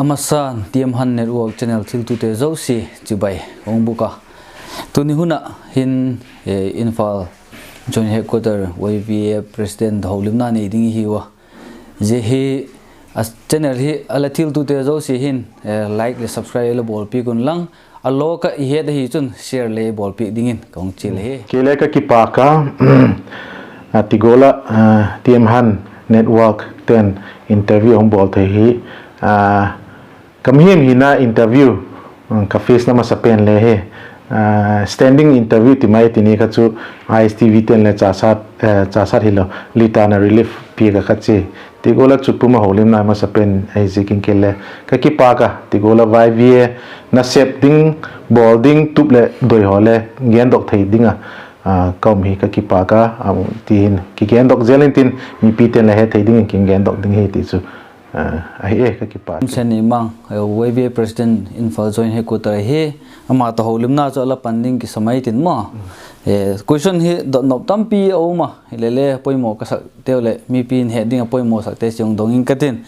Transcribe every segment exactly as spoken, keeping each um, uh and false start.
A masan T M Han Network channel thiltute zosia chibai ka hung bûk a. Tuni hun ah hin, eh, Imphal Joint Headquarter Y V A President houlimna nei ding i hiu a. Zia hi a channel hi a la thiltute zosia hin, eh, like leh subscribe la bawlpiak unlang, a lawk ah i het ahi chun share le bawlpiak dingin ka hung chial ahi. Kei le ka kipâk a, a, ti gual ah, a, T M Han Network ten interview hung bawl thei hi, a, ka mihing hina interview, um, ka face na masa pen le hi, a, standing interview ti mai ti ni kha chu I S T V ten le Chasat, eh, Chasat hilo, Litana relief piak a kha chi. Ti gual ah chu pum a houlimna masa pen ahi ziakin kei le ka kipâk a, ti gual ah Y V A nasep ding, bawl ding tup leh doi haw le gendok thei ding a, a, ka um hi ka kipâk a, a, ti hin kigendok zel intin, mipite'n le he thei dingin kigendok ding hi ti chu, a, ahi e, ka kipâk e. Sen i mang, eh, Y V A President Imphal Joint Headquarter ahi, ama tawh houlimna chu a la pan ding kisa mai tin maw. Eh, question hi dotnop tampi a um a, hilele poimaw ka sakteu leh mipi'n het ding a poimawsakte chiang dong ing ka tin.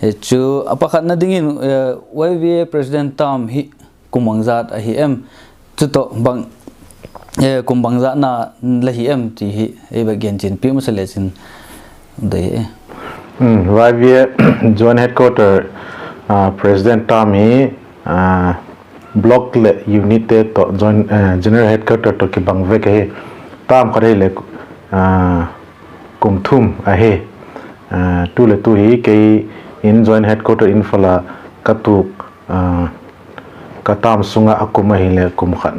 Eh, chu a pakhatna dingin, eh, Y V A President term hi kum bangzat ahi em? Chutawh bang, eh, kum bangzatna la hi em ti hi ei va gen chian piak masa lechin dei e. Mm, Y V A Joint Headquarter, ah, President term hi, ah, block leh unitte tawh joint, eh, General Headquarter tawh kibang vek ahi. Term khat ahileh, ah, kum thum ahi. Ah, tu leh tu hi kei in Joint Headquarter Imphal ah ka tuk, ah, ka term sung ah a kum ahileh kum khat,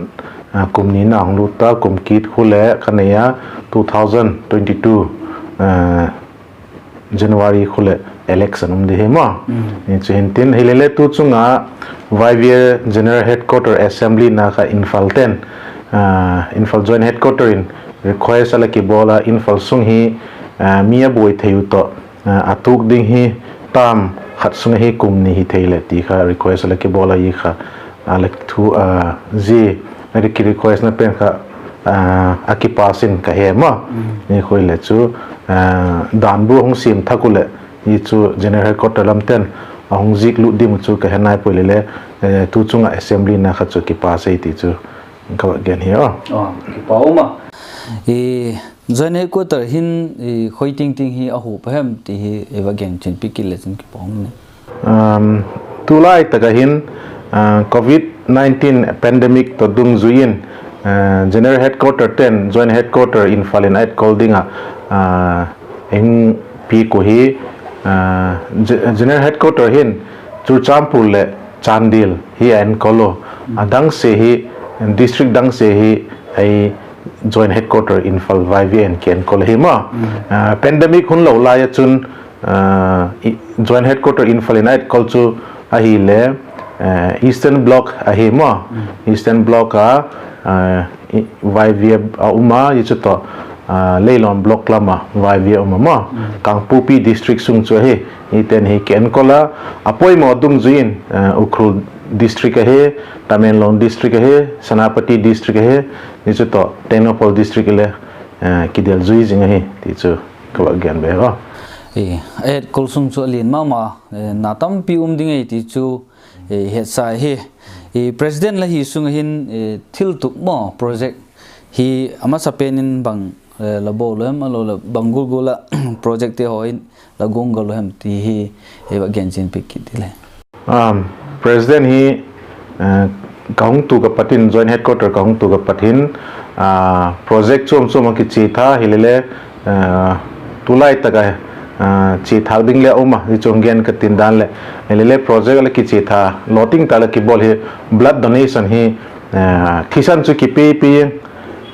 ah, kum nina hung lut ta, kum kit khu leh ka nei a, two thousand twenty-two, ah, January khu leh election um di hi maw. Chu hin tin, hilele tu chung ah Y V A General Headquarter Assembly na kha Imphal ten, ah, Imphal Joint Headquarter in request a la kibawl a, Imphal sung hi, ah, mi a buai thei u tawh, ah, a tuk ding hi term khat sung ahi kum ni hi thei leh ti kha request a la kibawl ahi kha, a la thu, ah, zia a ki request na pen kha, ah, a kipass in ka he maw. Ni khu le chu, ah, dan bu hung siam thak u leh, i chu General Headquarter lam ten a hung zik lut ding u chu ka he nai puai leh le, eh, tu chung ah Assembly na kha chu kipass ei ti chu ka va gen hi a. Joint Headquarter hin, i, khoi ting ting hi a hup a hem ti hi ei va gen chian piak kit le chun kipak um ni. Um, tulai tak ah hin, ah, covid nineteen pandemic tawh dungzui in, ah, General Headquarter ten Joint Headquarter Imphal in a etkol ding ah, ah, eng piak u hi, ah, Ge-, General Headquarter hin Churachandpur leh Chandel hi a enkol u. A dang se hi, district dang se hi ei Joint Headquarter Imphal Y V A in kienkol ahi maw. Ah, pandemic hun lo lai ah chun, ah, i, Joint Headquarter Imphal in a etkol chu ahile, eh, Eastern Block ahi maw. Eastern Block a, ah, i, Y V A a um a, i chu tawh, ah, Leilon Block lam a Y V A a um a maw. Kangpokpi District sung chu ahi, i ten hi kienkol a, a poimaw dungzui in, ah, Ukhrul District ahi, Tamenglong District ahi, Senapati District ahi, i chu tawh Tengnoupal District le, ah, kidel zui zing ahi ti chu ka va gen be a. E, a etkol sung chu a lian ma ma, e, na tampi um ding ei ti chu, e, hetsa hi. E, President la hi sung ah hin, e, thiltup maw project hi a masapen in bang, e, la bawl u hem, a lo le bang gual gual ah projectte haw in la guanggal u hem ti hi, e, va gen chian piak kit di le. Um, President hi, eh, ka hung tuk a pat in, Joint Headquarter ka hung tuk a pat hin, ah, project chuam chuam a kichia tha hilele, eh, tulai tak a, ah, chia thâk ding le a um a, i chung gen ka tin dan le, hilele project a la kichia tha, lawting ta la kibawl hi blood donation hi, eh, thisan chu kipepi,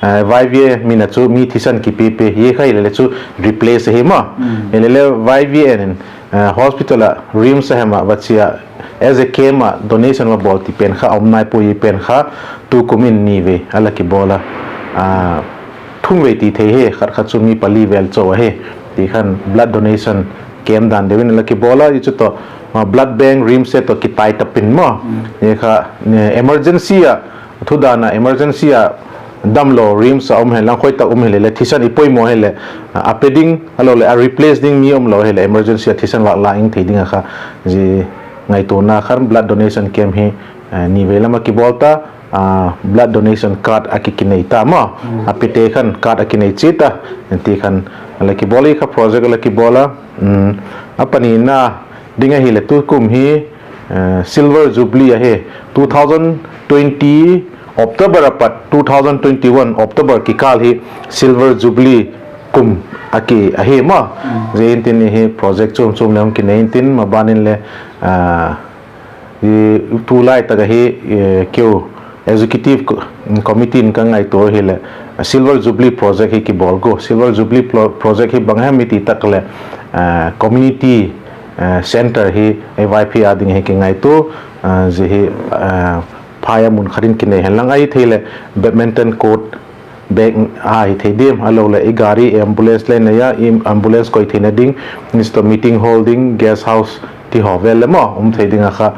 eh, Y V A min a chu mi thisan kipepi, hi kha hilele chu replace ahi maw. Hilele Y V A in, eh, hospital ah, RIMS a hem ah va chia, as a camp ah donation va bawl ti pen kha a um nai puai, pen kha tukum in ni vei a la kibawl a, ah, thum vei ti thei hi, khat khat chu mi pali vel chau ahi, ti khan blood donation camp dan deu in a la kibawl a, i chu tawh, ah, blood bank RIMS te tawh kitai tap in maw. Hi kha, eh, emergency ah, thu dan ah emergency ah damlo RIMS a um hen lang khoi tak um hilele thisan i poimaw hile, ah, a pe ding a lo le a replace ding mi um lo hile emergency ah thisan lâk la ing thei ding a kha, zia ngaituana khan blood donation camp hi ni vei lam a kibawl ta, blood donation card a kikinei ta maw, a pite khan card a kinei chiat a, ti khan a la kibawl i kha project a la kibawl a. A panina ding ahileh tukum hi Silver Jubilee ahi, two thousand twenty October a pat two thousand twenty-one October kikâl hi Silver Jubilee kum a ki ahi maw. Zia intin hi project chuam chuam le hung kinei intin, maban in le tulai tak ahi keu Executive Committee in ka ngaitua hileh Silver Jubilee project hi kibawl gu, Silver Jubilee project hi bang hem i ti tak leh community centre hi ei Vaiphei â ding hi kingaitua, zia hi phai a mun khat in kinei hen lang, ahi thei leh badminton court bêk a hi thei diam, a lo leh i gari ambulance le nei a, ambulance koi theina ding, meeting hall ding, guest house ti haw vel le maw um thei ding a kha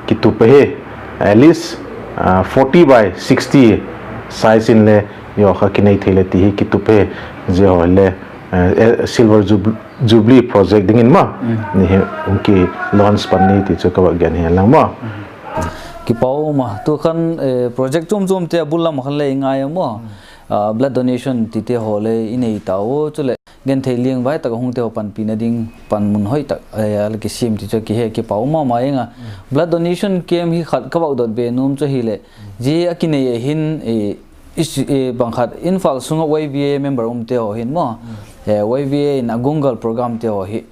kitup ahi, at least forty by sixty size in le zia kha kinei thei le ti hi kitup ahi. Zia haw le Silver Jubilee project dingin maw ni hi hung ki launch pan ni ti chu ka va gen hi lang maw. Kipak um a, tu khan project chuam chuamte a bul lam khan le i ngai a maw, blood donation tite haw le i nei tau, chuleh genthei liangvai tak a hungte haw panpina ding panmun hoi tak a la kisiam ti chu kihe, kipak um ma ma ing a. Blood donation camp hi khat ka vak dot be nuam chu ahileh, zia a kinei a hin bang khat Imphal sung ah Y V A member umte haw hin maw, Y V A in a gungal programte haw hi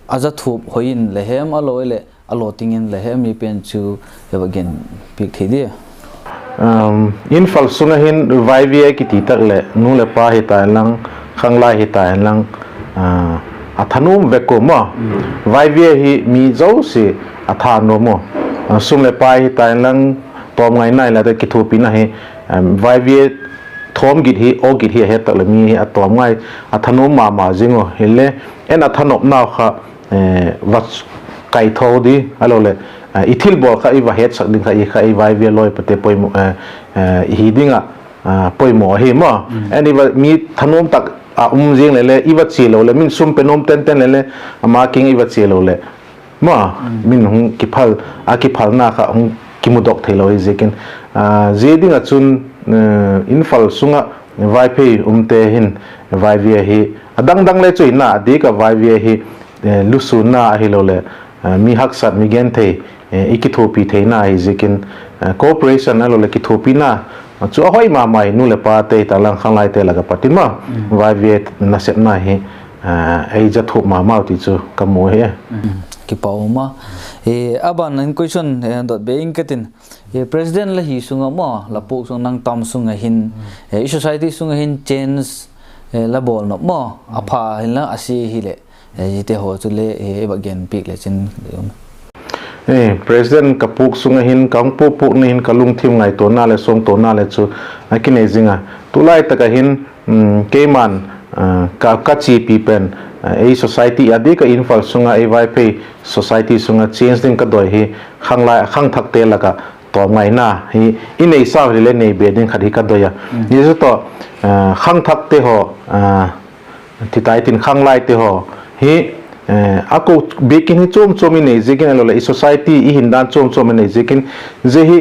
a za thup hoi in le hem, a lo leh a lawting in le hem, mi pen chu va gen piak thei dia. Imphal sung ah hin Y V A kiti tak leh nu leh pa hita hen lang, khanglai hita hen lang, a thanuam vek uh maw. Y V A hi mi zosia a thanuam uh, sum leh pai hita hen lang, tawm ngaina i la ta kithuapina hi, Y V A thawm git hi, aw git hi a het tak leh mi hi a tawm ngai, a thanuam ma ma zing uh. Hile en a thanopnau kha va kaitho di, a lo leh i thilbawl kha i va hetsak ding kha i kha i Y V A lawipate poimaw hi ding ah poimaw ahi maw. En i va mi thanuam tak a um zing leh le i va chia lo leh, min sum pe nuam tenten leh le, ama kiang i va chia lo leh maw, min hung kiphal, a kiphalna kha hung kimudok theilo hi ziakin, zia ding ah chun Imphal sung ah Vaiphei umte hin Y V A hi a dang dang le chu ina a dik ah Y V A hi lusûnna ahilo leh mi haksat, mi genthei, i kithuapi theina ahi ziakin, cooperation a lo leh kithuapina chu a hoi ma ma hi, nu leh pate hita lang, khanglaite lak ah pat in maw, Y V A nasepna hi ei za thuap ma mau ti chu ka mu hi. Kipak um a, a ban in question dot be ing ka tin, president la hi sung ah maw, la puak sung, nang tam sung ah hin, i society sung ah hin change la bawl nop maw, a pha hin la a sia hileh, zite haw chu le va gen piak le chin. President ka puak sung ah hin, ka hung puak puakna hin ka lungthim ngaituana leh suangtuana le chu a kinei zing a. Tulai tak ah hin keima'n ka chiapi pen, ei society a dik ah Imphal sung ah ei Vaiphei society sung ah change ding ka doi hi, khanglai, khangthakte lak ah tawm ngaina hi i nei sau hile nei be ding khat hi ka doi a. Zia chu tawh, khangthakte haw, ti tai tin, khanglaite haw hi, a ko biakin hi chuam chuam i nei ziakin, a lo leh i society i hindan chuam chuam i nei ziakin, zia hi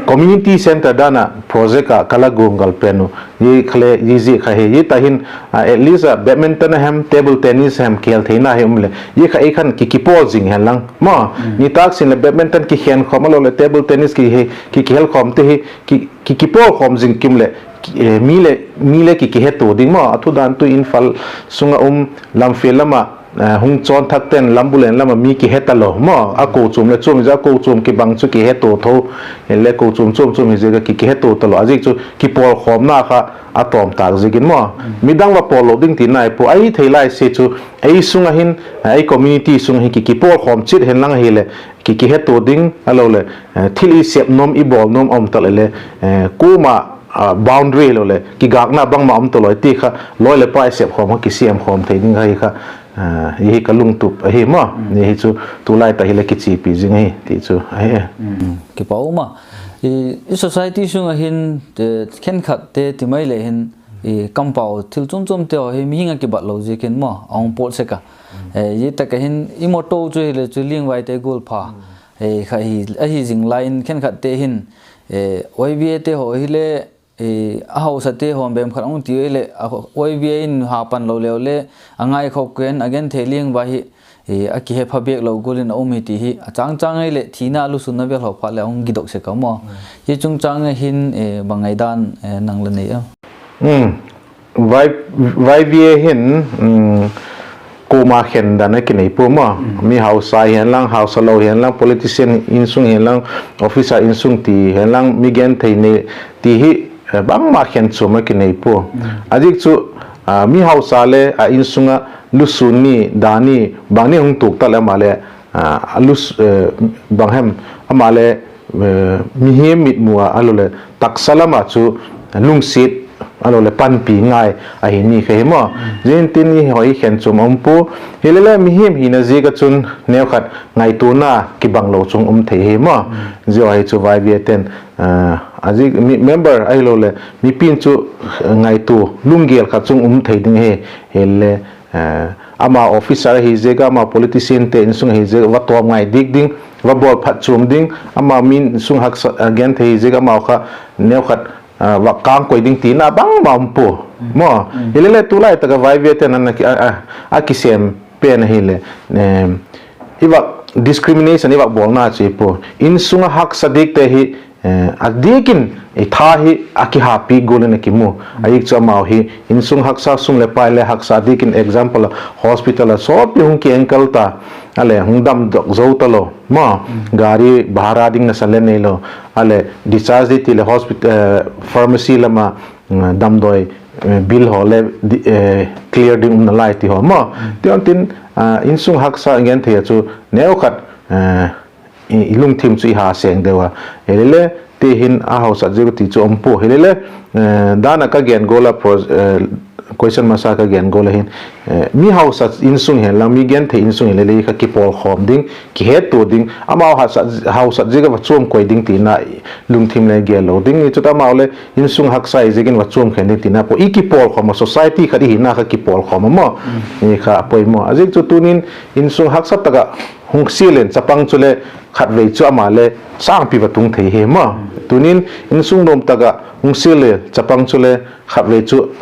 community centre dan ah project ah ka la guanggal pen uh. Zia kha le, zia kha hi, zia ta hin at least ah badminton a hem, table tennis a hem, kihel theina hi um leh, zia kha ei khan ki kipawl zing hen lang maw. Nitâk sin leh badminton kikhen khawm, a lo leh table tennis ki kihel khawmte hi ki kipawl khawm zing kim leh, mi le, mi le ki kihetua ding maw. A thu dan tu Imphal sung ah um, Lamphel lam ah hung chawn thakte'n Lambulen lam ah mi kihe talo maw. A kochuam le chuam i za, kochuam kibang chu kihetua tho, le kochuam chuam chuam hi ziak a ki kihetua talo, a ziak chu kipawlkhawmna kha a tawm tâk ziakin maw. Midang va pawl lo ding tina i pua, ahi thei lai sia chu ei sung ah hin, ei community sung ah hin ki kipawlkhawm chiat hen lang ahileh, ki kihetua ding, a lo leh thil i sep nuam, i bawl nuam a um tak leh le, kuama boundary lo leh kigâkna bangma um talo ti kha, lawi leh pai sepkhawm kha, kisêmkhawm thei ding kha hi kha, hi ka lungtup ahi maw. Hi chu tulai tak hile kichiapi zing ahi ti chu ahi. Kipak um a, i society sung ah hin khenkhatte ti mai le hin Kampau thil chuam chuamte haw hi mihing ah kibat lo ziakin maw a hung pawt sek a. Zia tak ah hin i motto chu hile chu Liangvaite gual pha. Kha ahi zing lai in khenkhatte hin, Y V Ate haw hile, a hausate haw bem khat a hung ti hileh, Y V A in ha pan lo leu le, a ngaikhawk ken a genthei Liangvai hi a kihepha bêk lo gual in a um hi ti hi a chângchâng ahileh thina lusunna vel haw phat leh a hung kidok sek a maw. Hi chungchâng ah hin bang ngaidan nang la nei a? Y V A hin kuama khen dan a kinei pua maw. Mi hausa hian lang, hausa lo hian lang, politician insung hian lang, officer insung ti hian lang, mi genthei nei ti hi bangma khen chuam a kinei pua. A dik chu mi hausa le a insung ah lusun ni dan ni bang ni hung tuak ta leh ama le bang hem, ama le mihing mitmu ah a lo leh taksa lam ah chu lungsiat a lo leh panpi ngai ahi ni kha hi maw. Zia hin tin i haw hi khen chuam a um pua. Hile le mihing hina ziak ah chun neukhat ngaituana kibang lo chung um thei hi maw. Zia haw hi chu Y V Ate'n member ahilo leh mipi'n chu ngaitua lunggel khat chung um thei ding hi. Hile ama officer ahi ziak ah, ama politiciante insung ahi ziak ah va tawm ngai dik ding, va bawl phat chuam ding, ama mi insung haksa genthei hi ziak ah amau kha neukhat va kâng koi ding tina bangma um pua maw. Hile le tulai tak ah Y V Ate'n a kisêm pen ahileh i vak discrimination i vak bawlna chu i pua. Insung ah haksa dikte hi a dik in i tha hi a kihapi gual in a kimu. A dik chu amau hi insung haksa, sum leh pai le haksa, a dik in example ah hospital ah sawtpi hung ki enkal ta, a leh hung damdok zo talo maw, gari bhara ding nasa le neilo, a leh discharge di ti leh hospital, pharmacy lam ah damdawi bill haw le clear ding um nalai ti haw maw. Ti hon tin insung haksa genthei ah chu neukhat i lungthim chu i ha seng deu a. Hile le ti hin a hausat ziak ti chu um pua. Hile le dan ah ka gen gual a, question masa ka gen gual a hin mi hausa insung hian lang, mi genthei insung hile le kha kipawlkhawm ding, kihettua ding, amau hausat ziak ah va chuam koi ding tina lungthim le gel lo ding i chu ta, amau le insung haksa hi ziakin va chuam khen ding tina pua. I kipawlkhawm a, society khat i hina kha kipawlkhawm a maw. Kha a poimaw a. Ziak chu tunin insung haksa tak ah hung sia leng chapang chule khatvei chu ama le sângpi va tung thei hi maw. Tunin insung nuam tak ah hung sia le chapang chule khatvei chu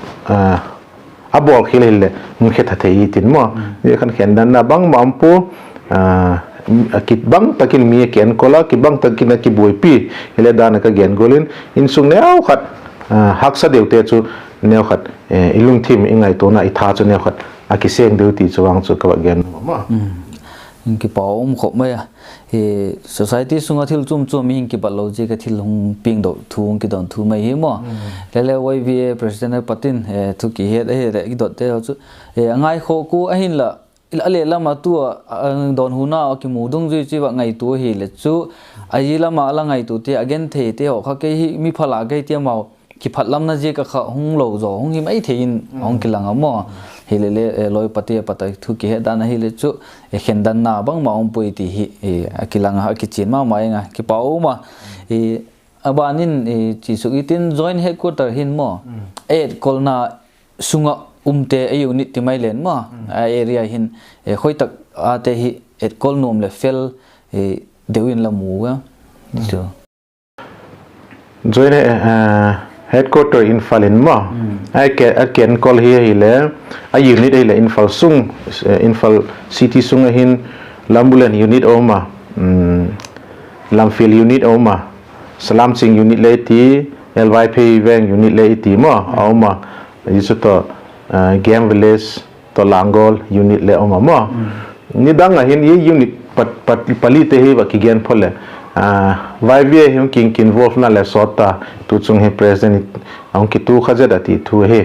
a bawl khial hileh hung khetha thei hi tin maw. Zia khan khendanna bangma um pua. Kibang tak in mi a kienkol a, kibang tak in a kibuaipi. Hile dan ah ka gen gual in insung neukhat haksa deute chu neukhat i lungthim, i ngaituana, i tha chu neukhat a kiseng deu ti chu vang chu ka va gen a maw. Kipak um khop mai a. Society sung ah thil chuam chuam mihing kibat lo ziak ah thil hung piangdok thu hung kidawn thu mai hi maw. Lele Y V A president a pat in thu kihet ahileh kidotte chu a ngaikhawk u ahinla, a leh lam ah tu a dawnhuna a kimu dungzui chu i va ngaitua ahileh chu, a zia lam ah la ngaituate, a gentheite haw kha kei hi mi pha la kei ti amau kiphatlamna ziak ah kha hung lo zaw hung hi mai thei in a hung kilang a maw. Hilele lawipate pat a thu kihet dan ahileh chu khendanna bangma um puai ti hi a kilang a, a kichian ma ma ing a, kipak um a. A ban in chi suk i tin, Joint Headquarter hin maw, etkolna sung ah umte, a unit ti mai len maw, a area hin khoi tak ate hi etkol nuam leh fel deu in la mu a? Joint Headquarter Imphal in maw, a kienkol hi ahileh, a unit ahileh Imphal sung, Imphal city sung ah hin Lambulen unit a um a, Lamphel unit a um a, Salam Ching unit le i ti, L Vaiphei Veng unit le i ti maw a um a, zia chu tawh Game Village tawh Langol unit le um a maw. Nidang ah hin unit palite hi va kigen phot leh, Y V A hi hung ki involvena le sawt ta, tu chung hi president a hung kitu kha zet a ti thu hi.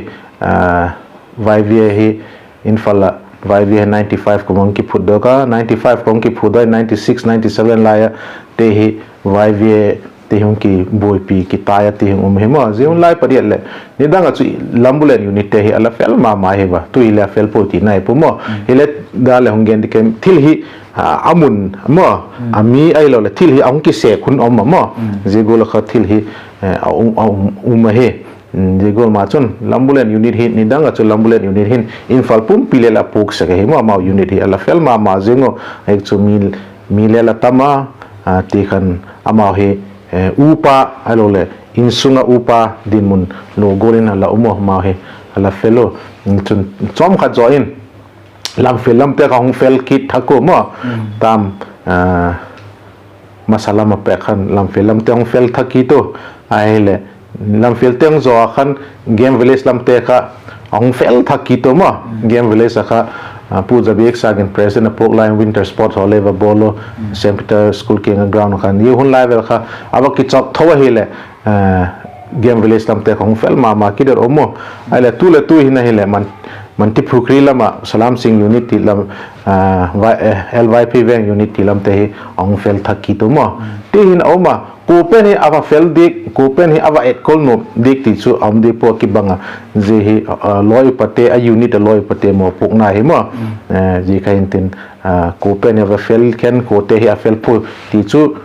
Y V A hi Imphal ah Y V A hi ninety five kum hung kiphutdok a, ninety five kum hung kiphutdok, ninety six, ninety seven lai a te hi Y V A te hung kibuaipi kitai a ti hung um hi maw. Zia hun lai padiat leh nidang ah chu Lambulen unit te hi a la fel ma ma hi va, tu hileh a fel puai tina i pu maw. Hile dan leh hung gen ding kem, thil hi a mun maw, a mi ahiloleh thil hi a hung kisêk hun um a maw. Zia gual ah kha thil hi a um ahi. Zia gual ma chun Lambulen unit hi nidang ah chu Lambulen unit hin Imphal pumpi le la puak sek ahi maw, amau unit hi a la fel ma ma zing u. Ahi chu mi le la tam a, ti khan amau hi upa ahiloleh insung ah upa dinmun lo gual in a la um u, amau hi a la fel u. Chun chawm khat zaw in Lamphel lamte kha hung fel kit thak u maw. Tam masa lam a pek khan Lamphel lamte hung fel thak kit u. Ahileh Lamphel teng zaw a khan Game Village lamte kha a hung fel thak kit u maw. Game Village a kha Pu Zabiaksang in president a puak lai in winter sport haw le va bawl u, Saint Peter School kiang a ground khan. Zia hun lai vel kha a va kichawk tho ahileh Game Village lamte kha hung fel ma ma kit ding um u. Ahileh tu le tu hin ahileh Mantripukhri lam ah Salam Sing unit ti lam, L Y P Veng unit ti lamte hi a hung fel thak kit u maw. Ti hin a um a, kua pen hi a va fel diak, kua pen hi a va etkol nuam diak ti chu a um diak pua kibang a. Zia hi lawi upate, a unit a lawi upate mawpuakna hi maw. Zia kha hin tin, kua pen hi a va fel khen, kuate hi a fel pua ti chu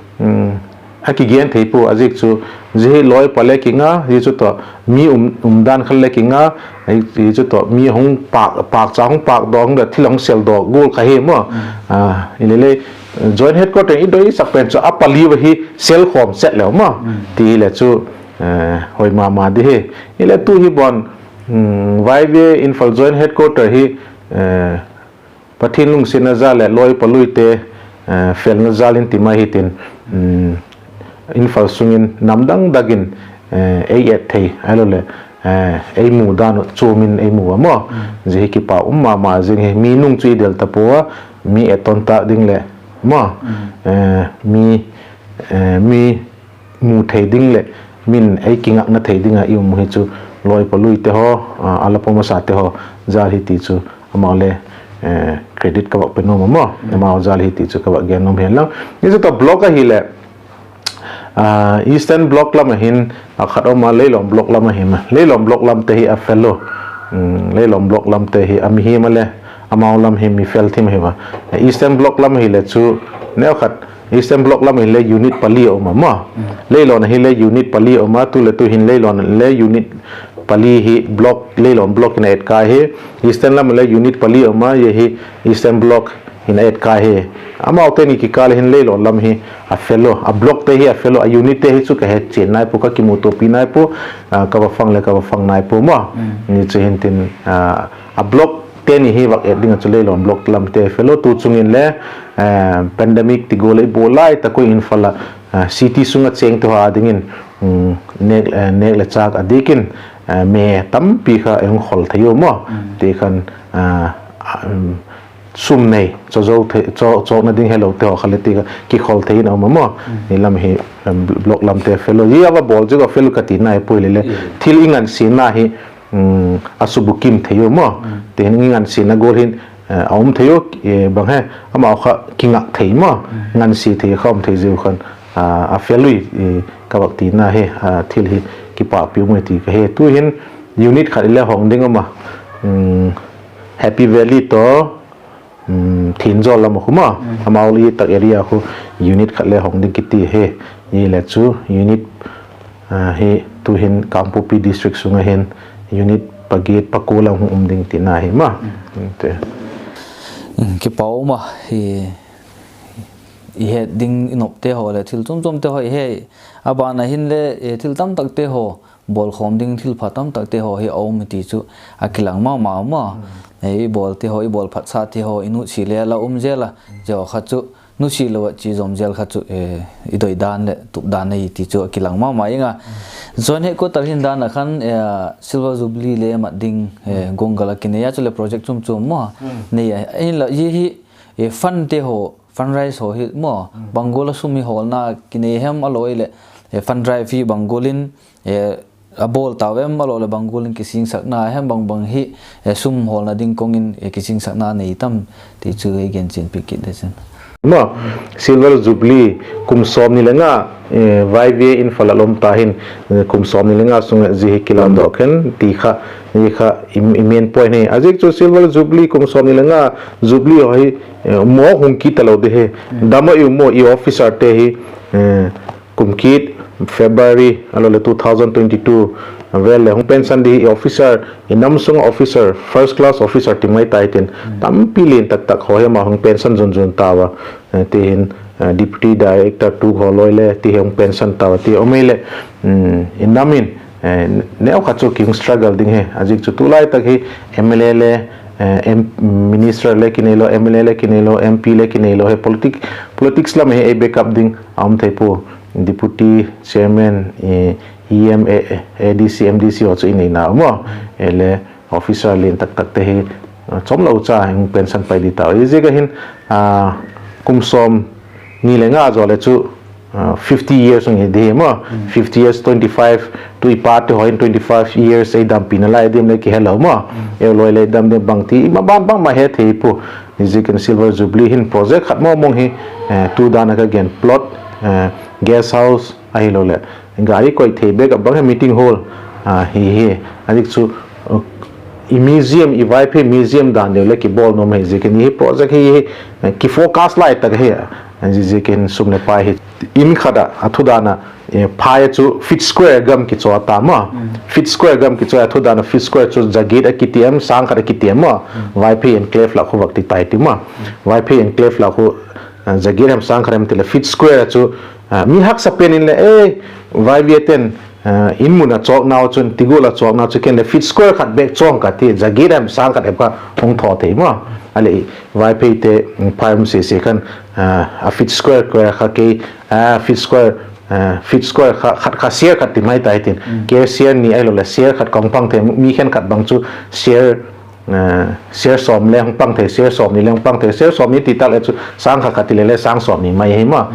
a kigen thei pua. A ziak chu zia hi lawi upa le kinga, zia chu tawh mi um dan khat le kinga, zia chu tawh mi hung pâk, pâkcha hung pâkdawk, hung thil hung seldawk gual kha hi maw. Hilele Joint Headquarter i doisak pen chu a pali va hi sel khawm set leu maw. Ti hileh chu hoi ma ma di hi. Hileh tu hi ban, Y V A Imphal Joint Headquarter hi Pathian lungsiatna jal leh lawi upa luite felna jal in ti mai hitin, Imphal sung in nam dang dang in ei et thei ahiloleh ei mu dan uh chuam in ei mu a maw. Zia hi kipak um ma ma zing hi, mi nung chu i del ta pua a, mi etton tâk ding leh maw, mi mu thei ding leh min ei kingakna thei ding ah i um hi chu lawi upa luite haw, a la pom a sate haw jal hi ti chu amau le credit ka vak pe nuam a maw, amau jal hi ti chu ka vak gen nuam hen lang. Zia chu tawh block ahileh Eastern Block lam a hin a khat um a, Leilon Block lam ahi ma. Leilon Block lamte hi a fel u. Leilon Block lamte hi a mihing a le amau lam hi mi fel thim ahi va. Eastern Block lam ahile chu neu khat, Eastern Block lam ahile unit pali a um a maw. Leilon ahile unit pali a um a, tu le tu hin Leilon le unit pali hi block, Leilon block in a et kai hi. Eastern lam le unit pali a um a, zia hi Eastern Block in a et kai hi. Amau teni kikâl hin Leilon lam hi a fel u, a blockte hi a fel u, a unitte hi chu ka hetchian nai pua, ka kimutuapi nai pua, ka va fang le ka va fang nai pua maw. Ni chu hintin, a blockte ni hi vak et ding ah chu Leilon block lamte fel u. Tu chung in le pandemic ti gual i bawl lai tak u Imphal ah city sung ah chêngte haw a dingin nêk le châk a diak in me tampi kha hung khol thei u maw. Ti khan sum nei, chawkna ding helote haw kha le ti kha kikhol thei in a um a maw. Ni lam hi block lamte fel u, zia va bawl ziak a fel u ka ti nai puai le le, thil i ngansiana hi a subukim thei u maw. Ti hin i ngansiana gual hin a um thei u, bang he, amau kha kingak thei maw, ngansia thei kha um thei ziau khan a fel ui, ka vak tina hi, thil hi kipâkpi um e ti ka he. Tu hin unit khat i le hong ding um a, Happy Valley tawh Thianzawl lam a khu maw, amau le tak area khu unit khat le hong ding kiti hi. Hile chu unit hi tu hin Kangpokpi district sung ah hin unit pagiat pakua lam hung um ding tina hi ma. Kipak um a, i het ding i nopte haw leh thil chuam chuamte haw i he. A ban ah hinle thil tamtakte haw, bawlkhawm ding thilpha tamtakte haw hi a um hi ti chu a kilang ma ma um a. I bawlte haw, i bawl phatsate haw i nusia le la um zel a, zia kha chu nusia lo ah chi zawm zel kha chu i doi dan leh tup dan ahi ti chu a kilang ma ma ing a. Joint headquarter hin dan ah khan Silver Jubilee le mat ding guanggal a kinei a, chuleh project chuam chuam maw nei a, ahinla zia hi fundte haw, fundraise haw hi maw, bang gual a sum hi hawlna kinei hem, a lawi leh fund drive hi bang gual in a bawl tau em, a lawi leh bang gual in kisingsakna hem, bang bang hi sum hawlna ding kawng in kisingsakna nei tam ti chu ei gen chian piak kit le chin. Silver Jubilee kum sawmni le nga, Y V A Imphal ah la um ta hin, kum sawmni le nga sung ah zia hi kilamdawk hen ti kha, zia kha i main point hi. A ziak chu Silver Jubilee kum sawmni le nga Jubilee haw hi mawk hung kit talo di hi. Dam ah i um maw, i officerte hi kum kit February a lo le two thousand twenty two vel le hung pension di hi officer, i nam sung officer, first class officer ti mai tai tin, tampi lian tak tak haw hem a hung pension zun zun tau a, ti hin, deputy director tu haw loi le ti hi hung pension tau a ti um ei le, i nam in neu khat chu ki hung struggle ding hi, a ziak chu tulai tak hi M L A le minister le kineilo, M L A le kineilo, M P le kineilo hi, politics lam hi ei backup ding a um thei pua, deputy chairman, E M, A D C, M D C haw chu i neina um a, ei le officer lian tak takte hi chawmlo cha hung pension pai di tau. Ziak a hin kum sawm ni le nga zaw le chu fifty years hung hi di hi maw. Fifty years, twenty five, tu i pate haw in twenty five years ei dampina lai diam le kihelo maw. Ei loi le dam diam bangti i ma ban bangma he thei pua. Ziakin Silver Jubilee hin project khat mawng mawng hi, tu dan a ka gen plot, guest house ahilo leh gari koi thei bek a bang hi meeting hall hi hi. A dik chu i museum, i Vaiphei museum dan deu le kibawl nuam hi ziakin hi project hi hi kifocus lai tak hi. Ziakin sum le pai hi in khat ah a thu dan a phai a chu feet square gam kichaw ta maw. Feet square gam kichaw a thu dan a feet square chu za giat a kitiam, sâng khat a kitiam maw. Vaiphei enclave lak khu vak ti tai ti maw. Vaiphei enclave lak khu za giat hem sâng khat hem ti le feet square a chu mi haksa pen in le e, Vaivia ten in mun a chawknau chun ti gual a chawknau chu ken le feet square khat bek chawng ka ti, za giat hem sâng khat hem kha hung thaw thei maw. A leh Vaipheite phai um sese khan a feet square kha kei feet square kha khat kha share khat ti mai tai tin, kei share ni ahilo leh share khat ka hung pang thei, mi khen khat bang chu share sawm le hung pang thei, share sawmni le hung pang thei, share sawmni ti tak le chu sâng khat khat ti le le sâng sawmni mai hi maw.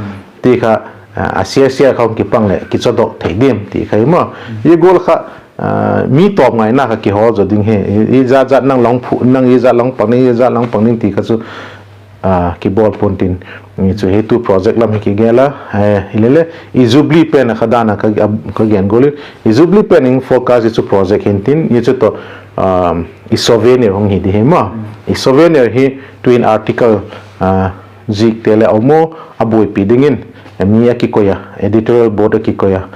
Ti kha a share share kha hung kipang leh kichadok thei diam ti kha hi maw. Hi gual kha mi tawp ngaina kha kihawl zaw ding hi, i zat zat nang la hung phu, nang i zat la hung pang ding, i zat la hung pang ding ti kha chu kibawl pua'n tin. Chu hi tu project lam hi kigel a, hilele i Jubilee pen a kha dan a ka gen gual in, i Jubilee pen in focus i chu project hin tin, i chu tawh i souvenir hung hi di hi maw. I souvenir hi tuin article zikte le a um a, a buaipi dingin mi a kikoi a, editorial board a kikoi a,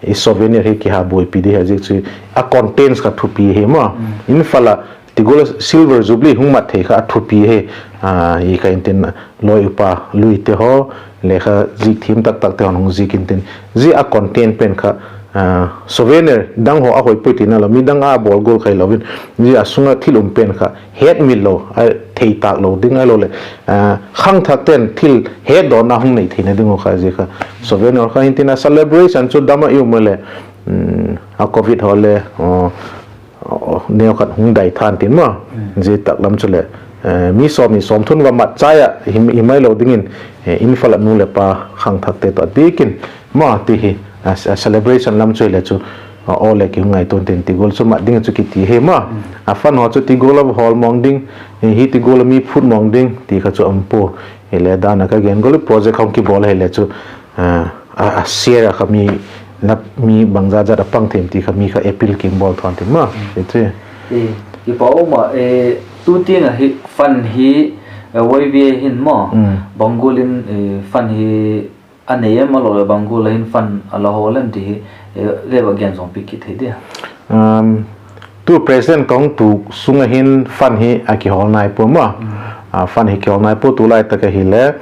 i souvenir hi kiha buaipi di hi a ziak chu a contents kha thupi hi maw. Imphal a ti gual a Silver Jubilee hung mat thei kha a thupi hi, i kha intin loi upa luite haw, lekha zik thiam tak takte haw hung zik intin, zia a content pen kha souvenir dang haw a hoi puai tina lo, midang a bawl gual kha hilo in, zia a sung a thil um pen kha hetmil lo, thei tâk lo ding ahilo leh khangthakte'n thil hetdawna hung nei theina ding uh kha zia kha souvenir kha intin a celebration chu dam a i um a leh a covid haw le neu khat hung dai tha'n tin maw. Zia tak lam chuleh mi sawmni sawmthum va mat chai ah hi mai lo dingin, Imphal ah nu leh pa khangthakte tawh a diak in maw ti hi, celebration lam chu hile chu aw le ki hung ngaitua'n tin ti gual chu mat ding a chu kiti hi maw. A fund haw chu ti gual a hawl mawng ding, hi ti gual a mi phut mawng ding ti kha chu a um pua. Hile dan a ka gen gual project hung kibawl hile chu a share a kha mi bangzat zat a pang thei em ti kha mi kha appeal ki bawl thawn tin maw. Kipak um a, tu tiang ahi fund hi YVA hin maw, bang gual in fund hi a nei em, a lo leh bang gual a hin fund a la hawl em ti hi le va gen zawm piak kit thei dia. Tu president ka hung tuk sung a hin fund hi a kihawl nai pua maw. Fund hi kihawl nai pua, tulai tak ahile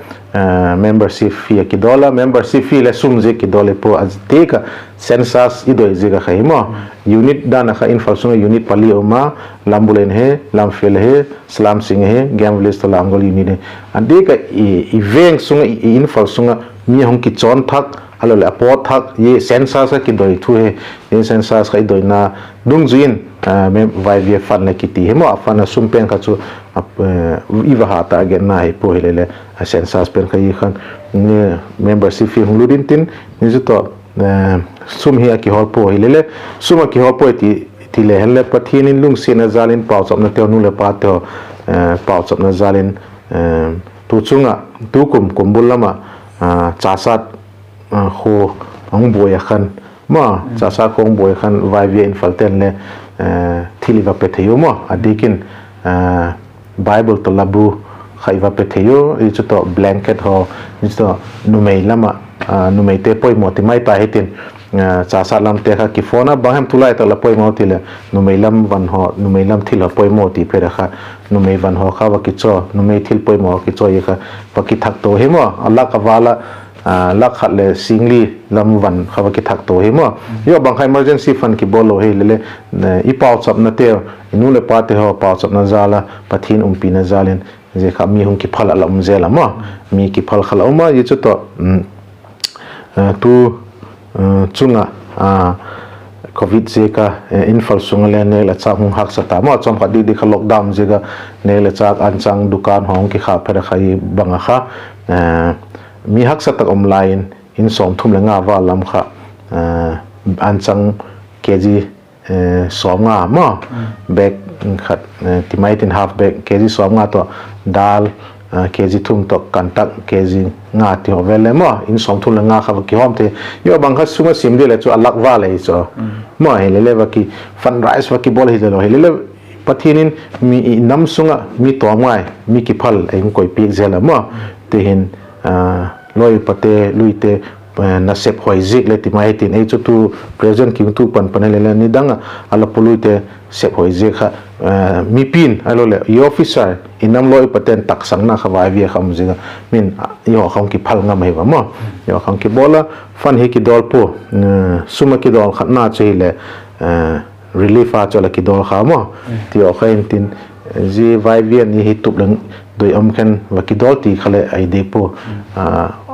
membership fee a kidawl a, membership fee le sum zia kidawl i pua, a diak a census i doi ziak a kha hi maw. Unit dan a kha Imphal sung a unit pali um a, Lambulane hi, Lamphel hi, Salam Sing hi, Game Village tawh Langol unit hi. A diak a i veng sung a, i Imphal sung a mi hung kichawn thak ahilo leh a pawt thak hi census a kidoi thu hi. Census kha i doina dungzui in YVA fund le kiti hi maw, a fund a sum pen kha chu i va ha targetna hi pua, hilele a census pen kha i khan membership fee hung lut intin, ni chu tawh sum hi a kihawl pua, hilele sum a kihawl pua ti le hen le Pathian in lungsiatna jal in pauchapnate haw, nu leh pate haw pauchapna jal in tu chung ah, tukum kumbul lam ah Chasat khua hung buai a khan, ma, Chasat khua hung buai a khan YVA Imphal ten le thil i va pe thei u maw, a diak in Bible tawh labu kha i va pe thei u, i chu tawh blanket haw, i chu tawh numei lam ah numeite poimaw ti mai ta hitin, chasat lamte kha kiphone a, bang hem tulai tak la poimaw ti leh, numei lam van haw, numei lam thil haw poimaw ti phet a kha, numei van haw kha va kichaw, numei thil poimaw kichaw i kha, va kithak to hi maw, a lak a val a, lak khat leh sîng li lam van kha va kithak to hi maw. Zia bang kha emergency fund kibawl lo hi le le, i pauchapnate, i nu leh pate haw pauchapna jal a, Pathian umpina jal in, zia kha mi hung kiphal a la um zel a maw. Mi kiphal kha la um a, zia chu tawh, tu chung ah, covid ziak a, Imphal sung a le nêk leh châk hung haksa ta maw, chawmkhat dik dik kha lockdown ziak a nêk leh châk anchang dukan haw hung kikhâk phet a kha, i bang a kha, mi haksa tak um lai in, in sawmthum leh nga val lam kha, anchang kg sawmnga maw, bag khat, ti mai tin half bag kg sawmnga tawh, dal kg thum tawh, kantak kg nga ti haw vel le maw, in sawmthum leh nga kha va kihawm thei. Zia bang kha sum a sim di leh chu a lak val ahi chu maw, hi le le va ki fundraise va kibawl hi le lo hi le le, Pathian in mi i nam sung ah mi tawm ngai, mi kiphal ei hung koipiak zel a maw. Ti hin, loi upate, luite, nasep hoi ziak le ti mai hitin, ei chu tu present kiung tu pan pan le le nidang a, a la puluite sep hoi ziak kha, mipi'n ahiloleh i officer, i nam loi upate'n taksangna kha vaivia kha um zing a, min, i haw kha hung kiphal ngam ahi va maw. I haw kha hung kibawl a, fund hi kidawl pua, sum a kidawl khatna chu hileh, relief a chu la kidawl kha maw. Ti haw kha intin, zia vaivia ni hi tup leng doi um khen va kidawl ti kha leh ahi di pua.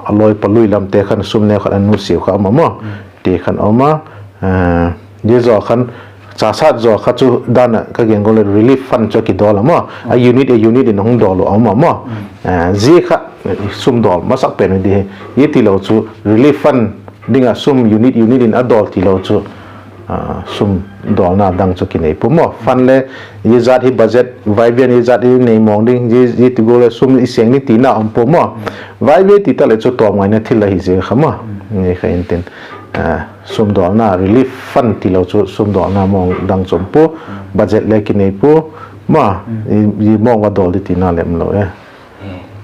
A loi pa lui lamte khan sum neu khat a nusiau kha um a maw. Ti khan um a, zia zaw khan, chasat zaw kha chu dan a ka gen gual leh relief fund chu a kidawl a maw. A unit, a unit in a hung dawl uh a um a maw. Zia kha sum dawl masak pen di hi. Zia tilo chu relief fund ding a sum unit, unit in a dawl tilo chu, sum dawlna dang chu kinei pua maw. Fund le, zia zat hi budget, vaivia zia zat hi nei mawng ding, zia ti gual leh sum i seng ni tina um pua maw. Vaivia ti ta leh chu tawm ngaina thil ahi zia kha maw. Ni kha intin, sum dawlna, relief fund tilo chu sum dawlna mawng dang chu um pua, budget le kinei pua maw, zia mawng va dawl di tina lem lo e.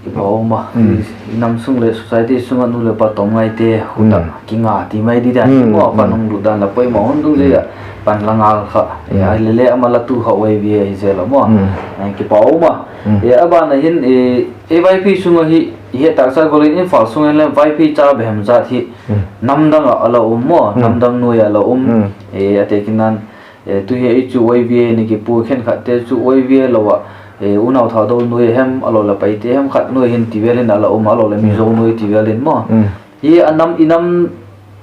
Kipak um a, i nam sung leh society sung ah nu leh pa tawm ngaite khut ah kinga ti mai di dan maw, pan hung lut dan la poimaw hun dungzui a, pan la ngal kha, ahileh le ama la tu kha YVA hi zel a maw. Kipak um a, a ban a hin, ei Vaiphei sung ahi, i het taksa gual in Imphal sung in le Vaiphei cha behem zat hi namdang ah a la um maw, namdang nuai ah la um. A tekhinan, tu hi ei chu YVA ni kipua, khenkhatte chu YVA lo ah, unau Thadou nuai hem, a lo leh Paite hem, khat nuai hin ti vel in a la um, a lo leh Mizo nuai ti vel in maw. Hi a nam, i nam,